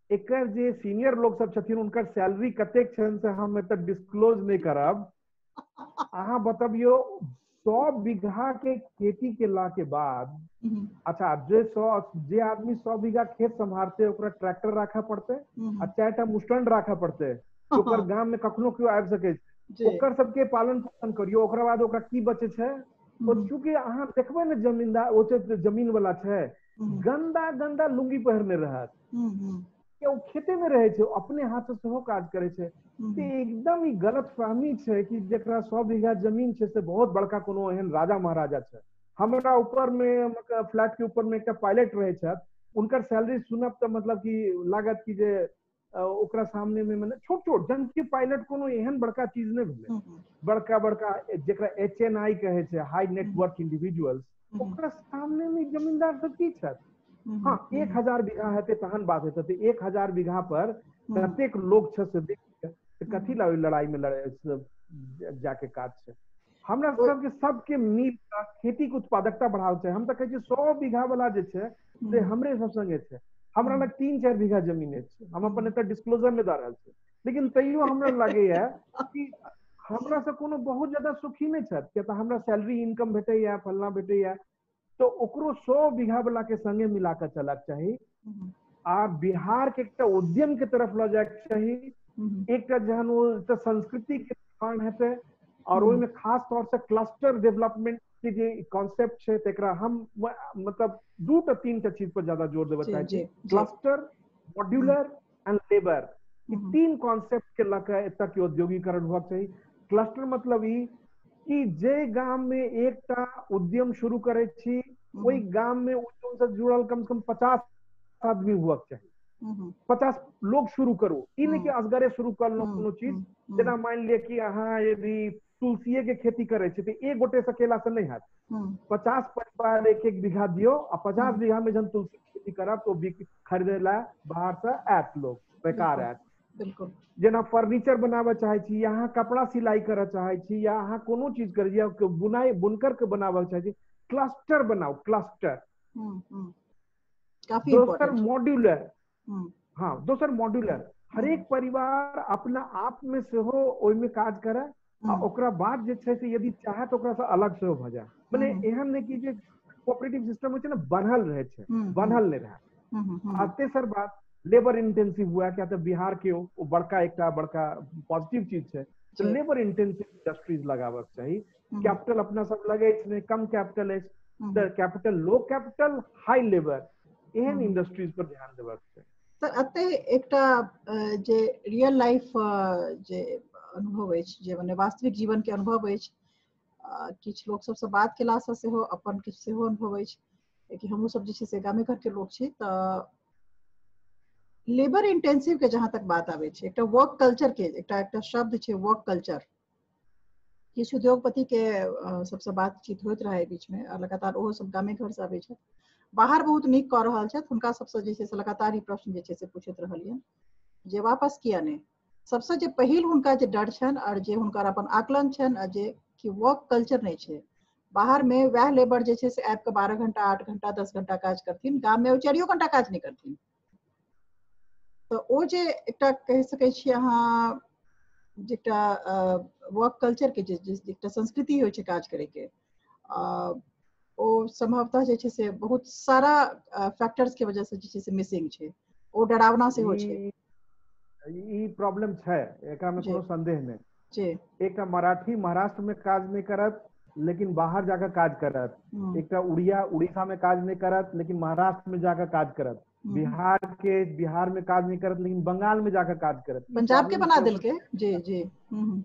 [SPEAKER 2] एकर जे सीनियर लोग सब छथिन उनकर सैलरी कतेक छनि से हम एतऽ डिस्क्लोज नहि करब। अहाँ बतबियौ 100 बीघा के खेती केला के बाद, अच्छा जे आदमी 100 बीघा खेत सम्हारते ओकरा ट्रैक्टर राखऽ पड़तै आ 4टा मुस्टंड राखऽ पड़तै। ओकर गाम में कखनो केओ आबि सकै छै, ओकर सबके पालन पोषण करियौ, ओकरा बाद ओकरा की बचे छै? चूँकि अहाँ देखबै ने जमींदार ओ जमीन वाला छै गंदा गंदा लुंगी पहिरने रहत, ओ खेते में रहै छै, अपने हाथ से सेहो काज करै छै। तऽ एकदम ई गलत फहमी छै कि जकरा 100 बीघा जमीन छै से बहुत बड़का कोनो एहन राजा महाराजा छै। हमरा ऊपर में फ्लैट के ऊपर में एकटा पायलट रहै छथि, उनकर सैलरी सुनब तऽ मतलब कि लागत कि जे ओकरा सामने में मने छोट छोट जबकि पायलट कोनो एहन बड़का चीज नहि भेलै। बड़का बड़का जकरा HNI कहै छै, हाई नेटवर्क इंडिविजुअल्स, ओकरा सामने में जमींदार सब की छथि? हाँ, 1000 बीघा हेतै तहन बात हेतै। 1000 बीघा पर कतेक लोग छै से देख के कथी ला ओहि लड़ाई में लड़े जाके काज छै। हमरा सबके सबके मिल कऽ खेती के उत्पादकता बढ़ाबै छै। हम तऽ कहै छियै 100 बीघा वाला जे छै से हमरे सब संगे छै। हमरा लग 3-4 बीघा जमीन अछि, हम अपन एतऽ डिस्क्लोजर मे दऽ रहल छी, लेकिन तैयो हमरा लागैया कि हमरा से कोनो बहुत ज्यादा सुखी नहि छथि, किया तऽ हमरा सैलरी इनकम भेटैया, फलना भेटैया। तो ओकरो 100 बीघा वाला के संगे मिला कऽ चलक चाही आ बिहार के एकटा उद्यम के तरफ लऽ जायके चाही। एकटा जहन ओ संस्कृति के निर्माण हेतै और ओहिमे खास तौर से क्लस्टर डेवलपमेंट के जे कॉन्सेप्ट छै तकरा हम मतलब 2 ta 3 टा चीज पर ज्यादा जोर देबऽ चाहै छी। Cluster, modular and labour, E 3 concept के लऽ कऽ एतऽ के औद्योगिकरण होबाक चाही। क्लस्टर मतलब ई कि जे गाम में एकटा उद्यम शुरू करै छी ओहि गाम में उद्यम से जुड़ल कम से कम 50 आदमी हुअक चाही, 50 लोग शुरू करू। ई नहि कि असगरे शुरू करलहुँ कोनो चीज। जेना मान लिअ कि अहाँ यदि तुलसीए के खेती करै छी तऽ एक गोटे से अकेला से नहि हैत, 50 परिवार 1-1 बीघा दियौ आ 50 बीघा में जहन तुलसी के खेती करब तो खरीदे ला बाहर से आयत लोग, बेकार आयत।
[SPEAKER 1] बिल्कुल।
[SPEAKER 2] जेना फर्नीचर बनाबऽ चाहै छी, या अहाँ कपड़ा सिलाई करऽ चाहै छी, या अहाँ कोनो चीज करै छी, या बुनाई बुनकर के बनाबऽ चाहै छी, क्लस्टर बनाउ, क्लस्टर।
[SPEAKER 1] काफी
[SPEAKER 2] दोसर मॉड्यूलर, हाँ दोसर मॉड्यूलर, हरेक परिवार अपना आप में सेहो ओहिमे काज करे आ ओकरा बाद जे छै से यदि चाहे तऽ ओकरा से अलग सेहो भऽ जाय। मने एहन नहि कि जे कोऑपरेटिव सिस्टम होइ छै ने, बन्हल रहै छै, बन्हल नहि रहै। आ तेसर बात लेबर इंटेंसिव हुआ, क्या तऽ बिहार के ओ बड़का एकटा बड़का पॉजिटिव चीज छै, तऽ लेबर इंटेंसिव इंडस्ट्रीज लगाबक चाही। कैपिटल अपना सब लगे नहि, कम कैपिटल अछि तऽ कैपिटल लो कैपिटल हाई लेबर, एहन इंडस्ट्रीज पर ध्यान देबाक चाही।
[SPEAKER 1] सर एतै एकटा जे रियल लाइफ जे अनुभव अछि, जे मने वास्तविक जीवन के अनुभव अछि, किछु लोक सबसँ बात केलासँ सेहो अपन किछु सेहो अनुभव अछि, कि हमहूँ सब जे छै से गामे घर के लोक छी। तऽ लेबर इंटेंसिव के जहाँ तक बात आबै छै, एकटा वर्क कल्चर के एकटा एकटा शब्द छै वर्क कल्चर। किछु उद्योगपति के सबसँ बातचीत होइत रहै बीच में, आ लगातार ओहो सब गामे घर से आबै छथि, बाहर बहुत नीक कऽ रहल छथि, हुनका सबसँ जे छै से लगातार ई प्रश्न जे छै से पूछैत रहलियनि जे वापस किया नहि। सबसँ जे पहिल हुनका जे डर छनि आओर जे हुनकर अपन आकलन छनि, आ जे कि वर्क कल्चर नहि छै बाहर में, वएह लेबर जे छै से आबि कऽ 12 घंटा 8 घंटा 10 घंटा काज करथिन, गाम में ओ 4 घंटा काज नहि करथिन। तऽ ओ जे एकटा कहि सकै छी अहाँ जे एकटा वर्क कल्चर के जे एकटा संस्कृति होइ छै काज करैके, ओ संभवतः जे छै से बहुत सारा फैक्टर्स के वजह से जे छै से मिसिंग छै, ओ डरावना सेहो छै।
[SPEAKER 2] ई प्रॉब्लम छै, एकरा में कोनो संदेह नहि।
[SPEAKER 1] जी।
[SPEAKER 2] एकटा मराठी महाराष्ट्र में काज नहि करत लेकिन बाहर जाकर काज करत, एकटा उड़िया उड़ीसा में काज नहि करत लेकिन महाराष्ट्र में जाकर काज करत, बिहार के बिहार में काज नहीं करत लेकिन बंगाल में जाकर काज करत,
[SPEAKER 1] पंजाब के बना देलके। जी जी।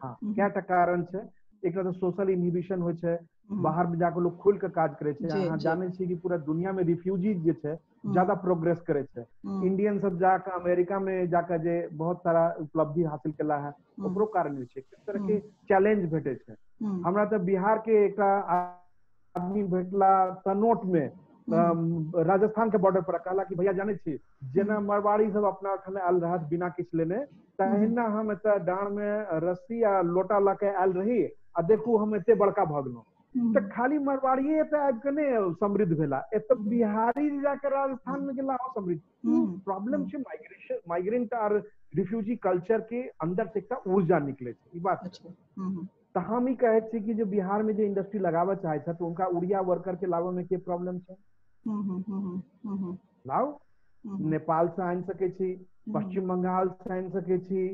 [SPEAKER 2] हाँ, कएटा कारण छै। एकटा तऽ सोशल इनहिबिशन होइ छै, बाहर में जाकर लोग खुल के काज करे छै। अहाँ जानै छी कि पूरा दुनिया में रिफ्यूजीज जे छै ज्यादा प्रोग्रेस करे छै, इंडियन सब जाकर अमेरिका में जाकर जे बहुत सारा उपलब्धि हासिल केला है, ओकरो कारण छै। एक तरह के चैलेंज भेटे छै। हमरा तऽ बिहार के एकटा आदमी भेटला तनोट में, राजस्थान के बॉर्डर पर, कहला कि भैया जाने छी जेना मारवाड़ी सब अपना ओठाम आयल रहत बिना किछु लेने, तहिना हम एतऽ डाँड़ में रस्सी आ लोटा लऽ के आयल रही आ देखू हम एते बड़का भऽ गेलहुँ। तऽ खाली मारवाड़िए एतऽ आबि के नहि समृद्ध भेला, एतऽ बिहारी जाके राजस्थान में गेला समृद्ध। प्रॉब्लम छै माइग्रेशन, माइग्रेंट आर रिफ्यूजी कल्चर के अंदर से एकटा ऊर्जा निकले छै, ई बात। तऽ हम ई कहै छी कि जे बिहार में जे इंडस्ट्री लगाबऽ चाहै छथि उनका उड़िया वर्कर के लाबऽ में के प्रॉब्लम छै? लाउ, नेपाल से आनि सकै छी, पश्चिम बंगाल से आनि सकै छी,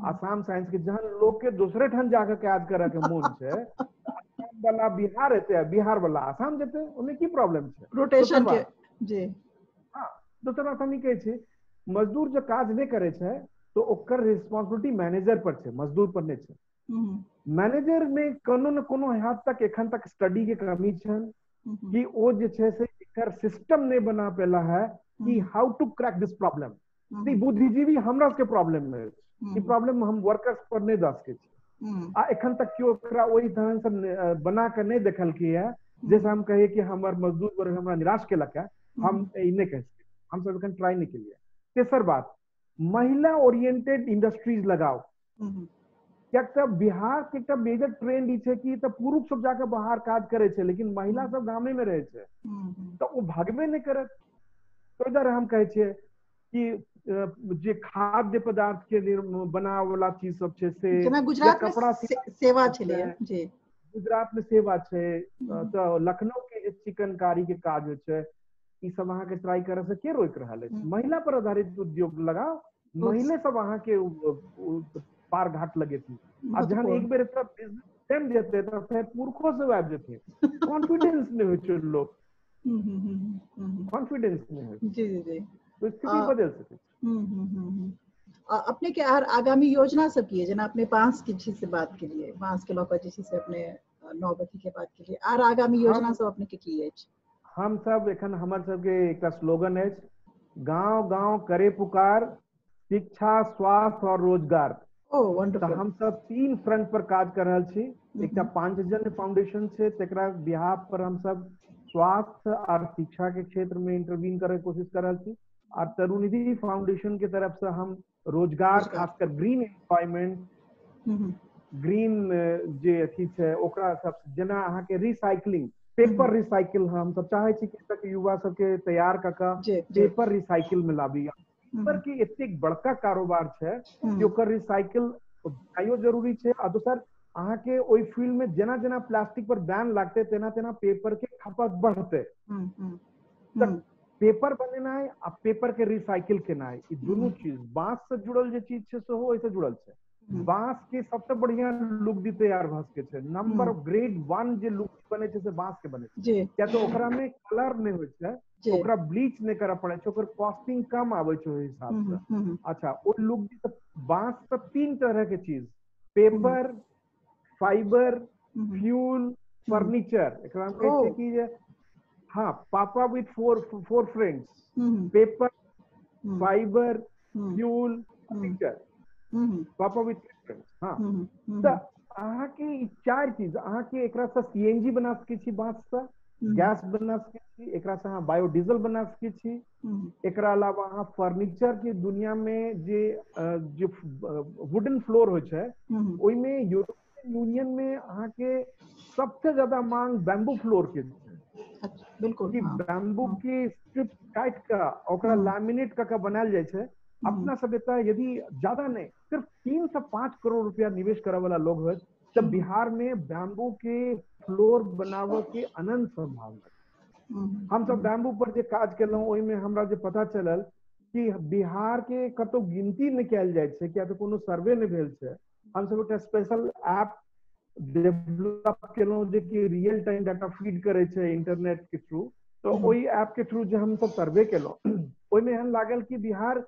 [SPEAKER 2] आसाम से आनि सकै छी। जहन लोक के दोसरे ठाम जाके काज करऽ के मोन छै, आसाम वाला बिहार एतै, बिहार वाला आसाम जेतै, ओहिमे की प्रॉब्लम छै?
[SPEAKER 1] रोटेशन के। जी
[SPEAKER 2] हाँ। दोसर बात हम ई कहै छी, मजदूर जे काज नहि करै छै तऽ ओकर रिस्पॉन्सिबिलिटी मैनेजर पर छै, मजदूर पर नहि छै। मैनेजर में कोनो न कोनो हद तक एखन तक स्टडी के कमी छै कि ओ जे छै से एकर सिस्टम नहीं बना पेला है कि how to crack this problem. बुद्धिजीवी हमरा सबके प्रॉब्लम में ई प्रॉब्लम हम वर्कर्स पर नहीं दऽ सकै छी, आ एखन तक केओ एकरा ओहि तरह से बना के नहीं देखलकै है जैसे हम कहिए कि हमर मजदूर वर्ग हमरा निराश केलक है, हम ई नहीं कहि सकै, हम सब एखन ट्राई नहीं केलिए। तेसर बात, महिला ओरिएंटेड इंडस्ट्रीज लगाओ, कियाक तऽ बिहार के एकटा मेजर ट्रेंड ई छै कि तऽ पुरुष सब जाके बाहर काज करे छै लेकिन महिला सब गामे में रहे छै, तऽ ओ भागबे नहि करत। तो इधर हम कहै छियै कि जे खाद्य पदार्थ के बनावे वाला चीज सब छै से,
[SPEAKER 1] गुजरात में कपड़ा सेवा छलै, जी
[SPEAKER 2] गुजरात में सेवा छै, तऽ लखनऊ के जे चिकनकारी के काज होइ छै, ई सब अहाँ के ट्राई करे से के रोकि रहल अछि? महिला पर आधारित उद्योग लगाओ, महिले सब अहाँ के पार घाट लगेती। आ जहन एक बेर एतऽ बिजनेस जमि जेतै तऽ फेर पुरखो सब आबि जेतै। कॉन्फिडेंस नहि होइ छै लोक, कॉन्फिडेंस नहि होइ।
[SPEAKER 1] जी जी जी,
[SPEAKER 2] तो स्थिति बदल सकै छै।
[SPEAKER 1] अपने के आर आगामी योजना सब की है? जेना अपने बांस के जे से बात केलिए, बांस के लऽ कऽ जे छै से अपने 9 के बात केलिए, आर आगामी योजना सब अपने के की अछि?
[SPEAKER 2] हम सब एखन हमर सबके एकटा स्लोगन अछि, गांव गांव करे पुकार, शिक्षा स्वास्थ्य और रोजगार।
[SPEAKER 1] तऽ
[SPEAKER 2] हम सब 3 फ्रंट पर काज कर रहल छी। एकटा पांचजन्य फाउंडेशन छै, तकरा बिहाफ पर हम सब स्वास्थ्य और शिक्षा के क्षेत्र में इंटरवीन करे के कोशिश कर रहल छी। और तरुणनिधि फाउंडेशन के तरफ से हम रोजगार, खासकर ग्रीन एम्प्लॉयमेंट, ग्रीन जे अथी छै ओकरा सब, जेना अहाँके रिसाइकलिंग, पेपर रिसाइकिल, हम सब चाहे छी कि तक युवा सबके तैयार कऽ कऽ पेपर रिसाइकिल में लाबी। पेपर के एतेक बड़का कारोबार छै कि ओकर रिसाइकिल आइयो जरूरी छै। आ दोसर अहाँके ओहि फील्ड में जेना जेना प्लास्टिक पर बैन लागतै तेना तेना पेपर के खपत बढ़तै। तऽ पेपर बनेनाइ आ पेपर के रिसाइकिल केनाइ, ई दुनू चीज बांस से जुड़ल जे चीज छै सेहो ओहिसँ जुड़ल छै। बांस के सबसे बढ़िया लुगदी तैयार भऽ सकै छै, नंबर ग्रेड 1 जे लुगदी बनै छै से बांस के बनै छै, किया तऽ ओकरा में कलर नहि होइ छै, ओकरा ब्लीच नहि करऽ पड़ै छै, ओकर कॉस्टिंग कम आबै छै ओहि हिसाब से। अच्छा, ओ लुगदी बांस से 3 तरह के चीज, पेपर, फाइबर, फ्यूल, फर्नीचर, एकरा हम कहै छियै कि जे हाँ, papa with four friends, paper, fibre, fuel, furniture, papa with friends. हाँ, तऽ अहाँके ई 4 चीज, अहाँके एकरा से सीएनजी बना सकै छी, बांस से गैस बना सकै छी, एकरा से अहाँ बायोडीजल बना सकै छी, एकरा अलावा अहाँ फर्नीचर के दुनिया में जे जे वुडन फ्लोर होइ छै ओहिमे यूरोपियन यूनियन में अहाँके सबसे ज्यादा मांग बैम्बू फ्लोर के छै।
[SPEAKER 1] बिल्कुल,
[SPEAKER 2] कि बैम्बू के स्ट्रिप काटि कऽ ओकरा लैमिनेट कऽ के बनायल जाइ छै। अपना सब एतऽ यदि ज्यादा नहीं, सिर्फ 3 से 5 करोड़ रुपया निवेश करे वाला लोग होत तऽ बिहार में बैम्बू के फ्लोर बनाबऽ के अनंत संभावना। हम सब बैम्बू पर जे काज केलहुँ ओहिमे हमरा जे पता चलल कि बिहार के कतौ गिनती नहि कयल जाइ छै, किया तऽ कोनो सर्वे नहि भेल छै। हम सब एकटा स्पेशल ऐप डेवलप केलहुँ जे कि रियल टाइम डाटा फीड करै छै इंटरनेट के थ्रू। तऽ ओहि ऐप के थ्रू जे हम सब सर्वे केलहुँ ओहिमे एहन लागल कि बिहार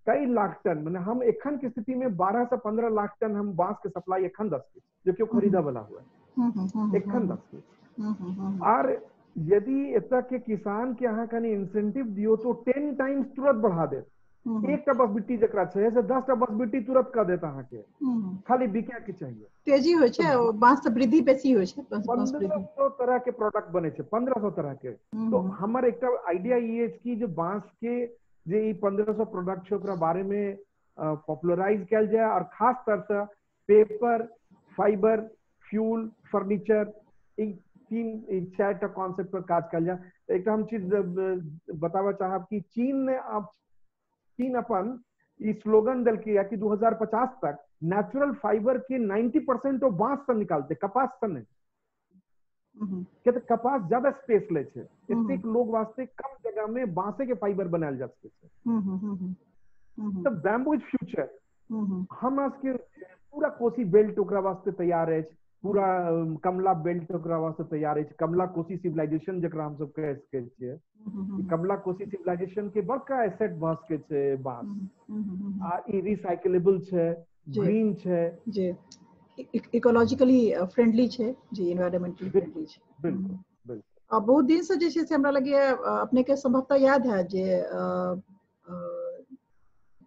[SPEAKER 2] कई लाख टन, माने हम एखन के स्थिति में 12 से 15 लाख टन हम बांस के सप्लाई एखन दऽ सकै छी, जो कि खरीदा वाला हुआ एखन दऽ सकै छी। आर यदि एतऽ के किसान के अहाँ कनि इंसेंटिव दियौ तो 10 टाइम्स तुरंत बढ़ा देत। एकटा बसबिट्टी जकरा छै से 10टा बसबिट्टी तुरंत कऽ देत अहाँके, खाली बिकै के चाहिए।
[SPEAKER 1] तेजी होइ छै, बांस से वृद्धि बेसी होइ छै।
[SPEAKER 2] 1500 तरह के प्रोडक्ट बनै छै, 1500 तरह के। तो हमर एकटा आइडिया ई अछि कि जे बांस के जे ई 1500 प्रोडक्ट छै ओकरा बारे में पॉपुलराइज कयल जाय, और खास तौर से पेपर, फाइबर, फ्यूल, फर्नीचर, ई 3-4 टा कॉन्सेप्ट पर काज कयल जाय। एकटा हम चीज बताबऽ चाहब कि चीन ने अब चीन अपन ई स्लोगन देलकै कि 2050 तक नेचुरल फाइबर के 90% ओ बांस से निकालते, कपास से नहीं। किया तऽ कपास ज्यादा स्पेस लै छै, एतेक लोग वास्ते कम जगह में बांसे के फाइबर बनायल जा सकै छै। तऽ बैम्बू is future. हमरा सबके पूरा कोसी बेल्ट ओकरा वास्ते तैयार अछि, पूरा कमला बेल्ट ओकरा वास्ते तैयार अछि। कमला कोसी सिविलाइजेशन जकरा हम सब कहि सकै छियै, कमला कोसी सिविलाइजेशन के बड़का एसेट भऽ सकै छै बांस। आ ई रिसाइकलेबल छै, ग्रीन छै
[SPEAKER 1] जी, इकोलॉजिकली फ्रेंडली छै जी, एनवायरमेंटली फ्रेंडली छै।
[SPEAKER 2] बिल्कुल बिल्कुल।
[SPEAKER 1] आ बहुत दिन से जे छै से हमरा लगैए अपने के संभवतः याद है जे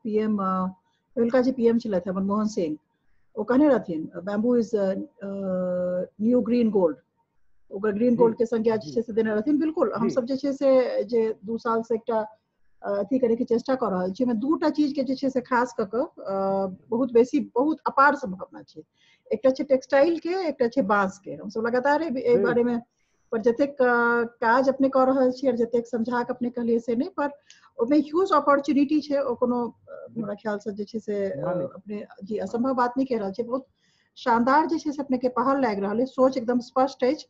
[SPEAKER 1] पीएम पहिलुका जे पीएम छलथि मनमोहन सिंह, ओ कहने रहथिन bamboo is new green gold. ओकर ग्रीन गोल्ड के संज्ञा जे छै से देने रहथिन। बिल्कुल, हमसब जे छै से जे 2 साल से एकटा अथी करे के चेष्टा कऽ रहल छी, ओहिमे 2टा चीज के जे छै से खास कऽ कऽ बहुत बेसी बहुत अपार संभावना छै। एकटा छै टेक्सटाइल के, एकटा छै बांस के। हमसब लगातार एहि बारे में पर जतेक काज अपने कऽ रहल छी और जतेक समझा के अपने कहलियै से नहि, पर ओहिमे ह्यूज अपॉर्चुनिटी छै। ओ कोनो हमरा ख्याल से जे छै से अपने जी असंभव बात नहि कहि रहल छै। बहुत शानदार जे छै से अपने के पहल लागि रहल अछि, सोच एकदम स्पष्ट अछि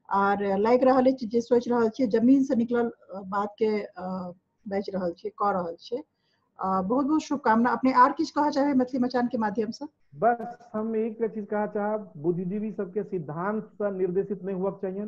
[SPEAKER 1] आर लागि रहल अछि जे सोचि रहल छियै जमीन से निकलल बात के बाजि रहल छियै, कऽ रहल छियै। बहुत बहुत शुभकामना। अपने आर किछु कहऽ चाहबै मैथिली मचान के माध्यम से?
[SPEAKER 2] बस हम एक चीज कहऽ चाहब, बुद्धिजीवी सबके सिद्धांत से निर्देशित नहीं हुआ चाहिए,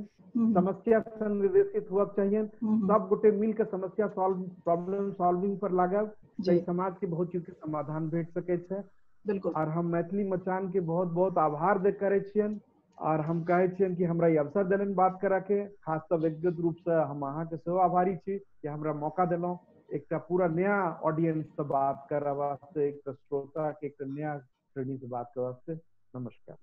[SPEAKER 2] समस्या से निर्देशित हुआ चाहिए। सब गोटे मिल के समस्या सॉल्व, प्रॉब्लम सॉल्विंग पर लागब तो समाज के बहुत चीज के समाधान भेट सकै छै।
[SPEAKER 1] बिल्कुल।
[SPEAKER 2] और हम मैथिली मचान के बहुत बहुत आभार दे करै छियनि और हम कहै छियनि कि हमरा ई अवसर देलनि बात करऽ के। खास तऽ व्यक्तिगत रूप से हम अहाँके सेहो आभारी छी कि हमरा मौका देलहुँ एकटा पूरा नया ऑडियंस से बात करऽ वास्ते, एकटा श्रोता के एकटा नया श्रेणी से बात करऽ वास्ते। नमस्कार।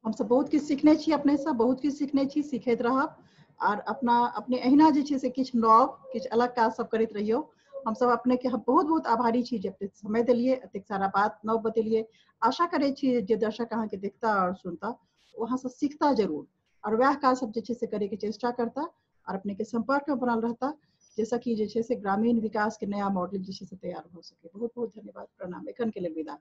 [SPEAKER 1] हमसब बहुत किछु सीखने छी अपने से, बहुत किछु सीखने छी, सीखैत रहब आर अपना अपने अहिना जे छै से किछु नव किछु अलग काज सब करैत रहियौ। हम सब अपने के बहुत बहुत आभारी छी जे एतेक समय देलियै, एतेक सारा बात नव बतेलियै। आशा करै छी जे दर्शक अहाँके देखता और सुनता, ओ अहाँसँ सीखता जरूर और वएह काज सब जे छै से करे के चेष्टा करता और अपने के संपर्क में बनल रहता, जैसा कि जे छै से ग्रामीण विकास के नया मॉडल जे छै से तैयार हो सके। बहुत बहुत धन्यवाद, प्रणाम। एखन के लेल विदा।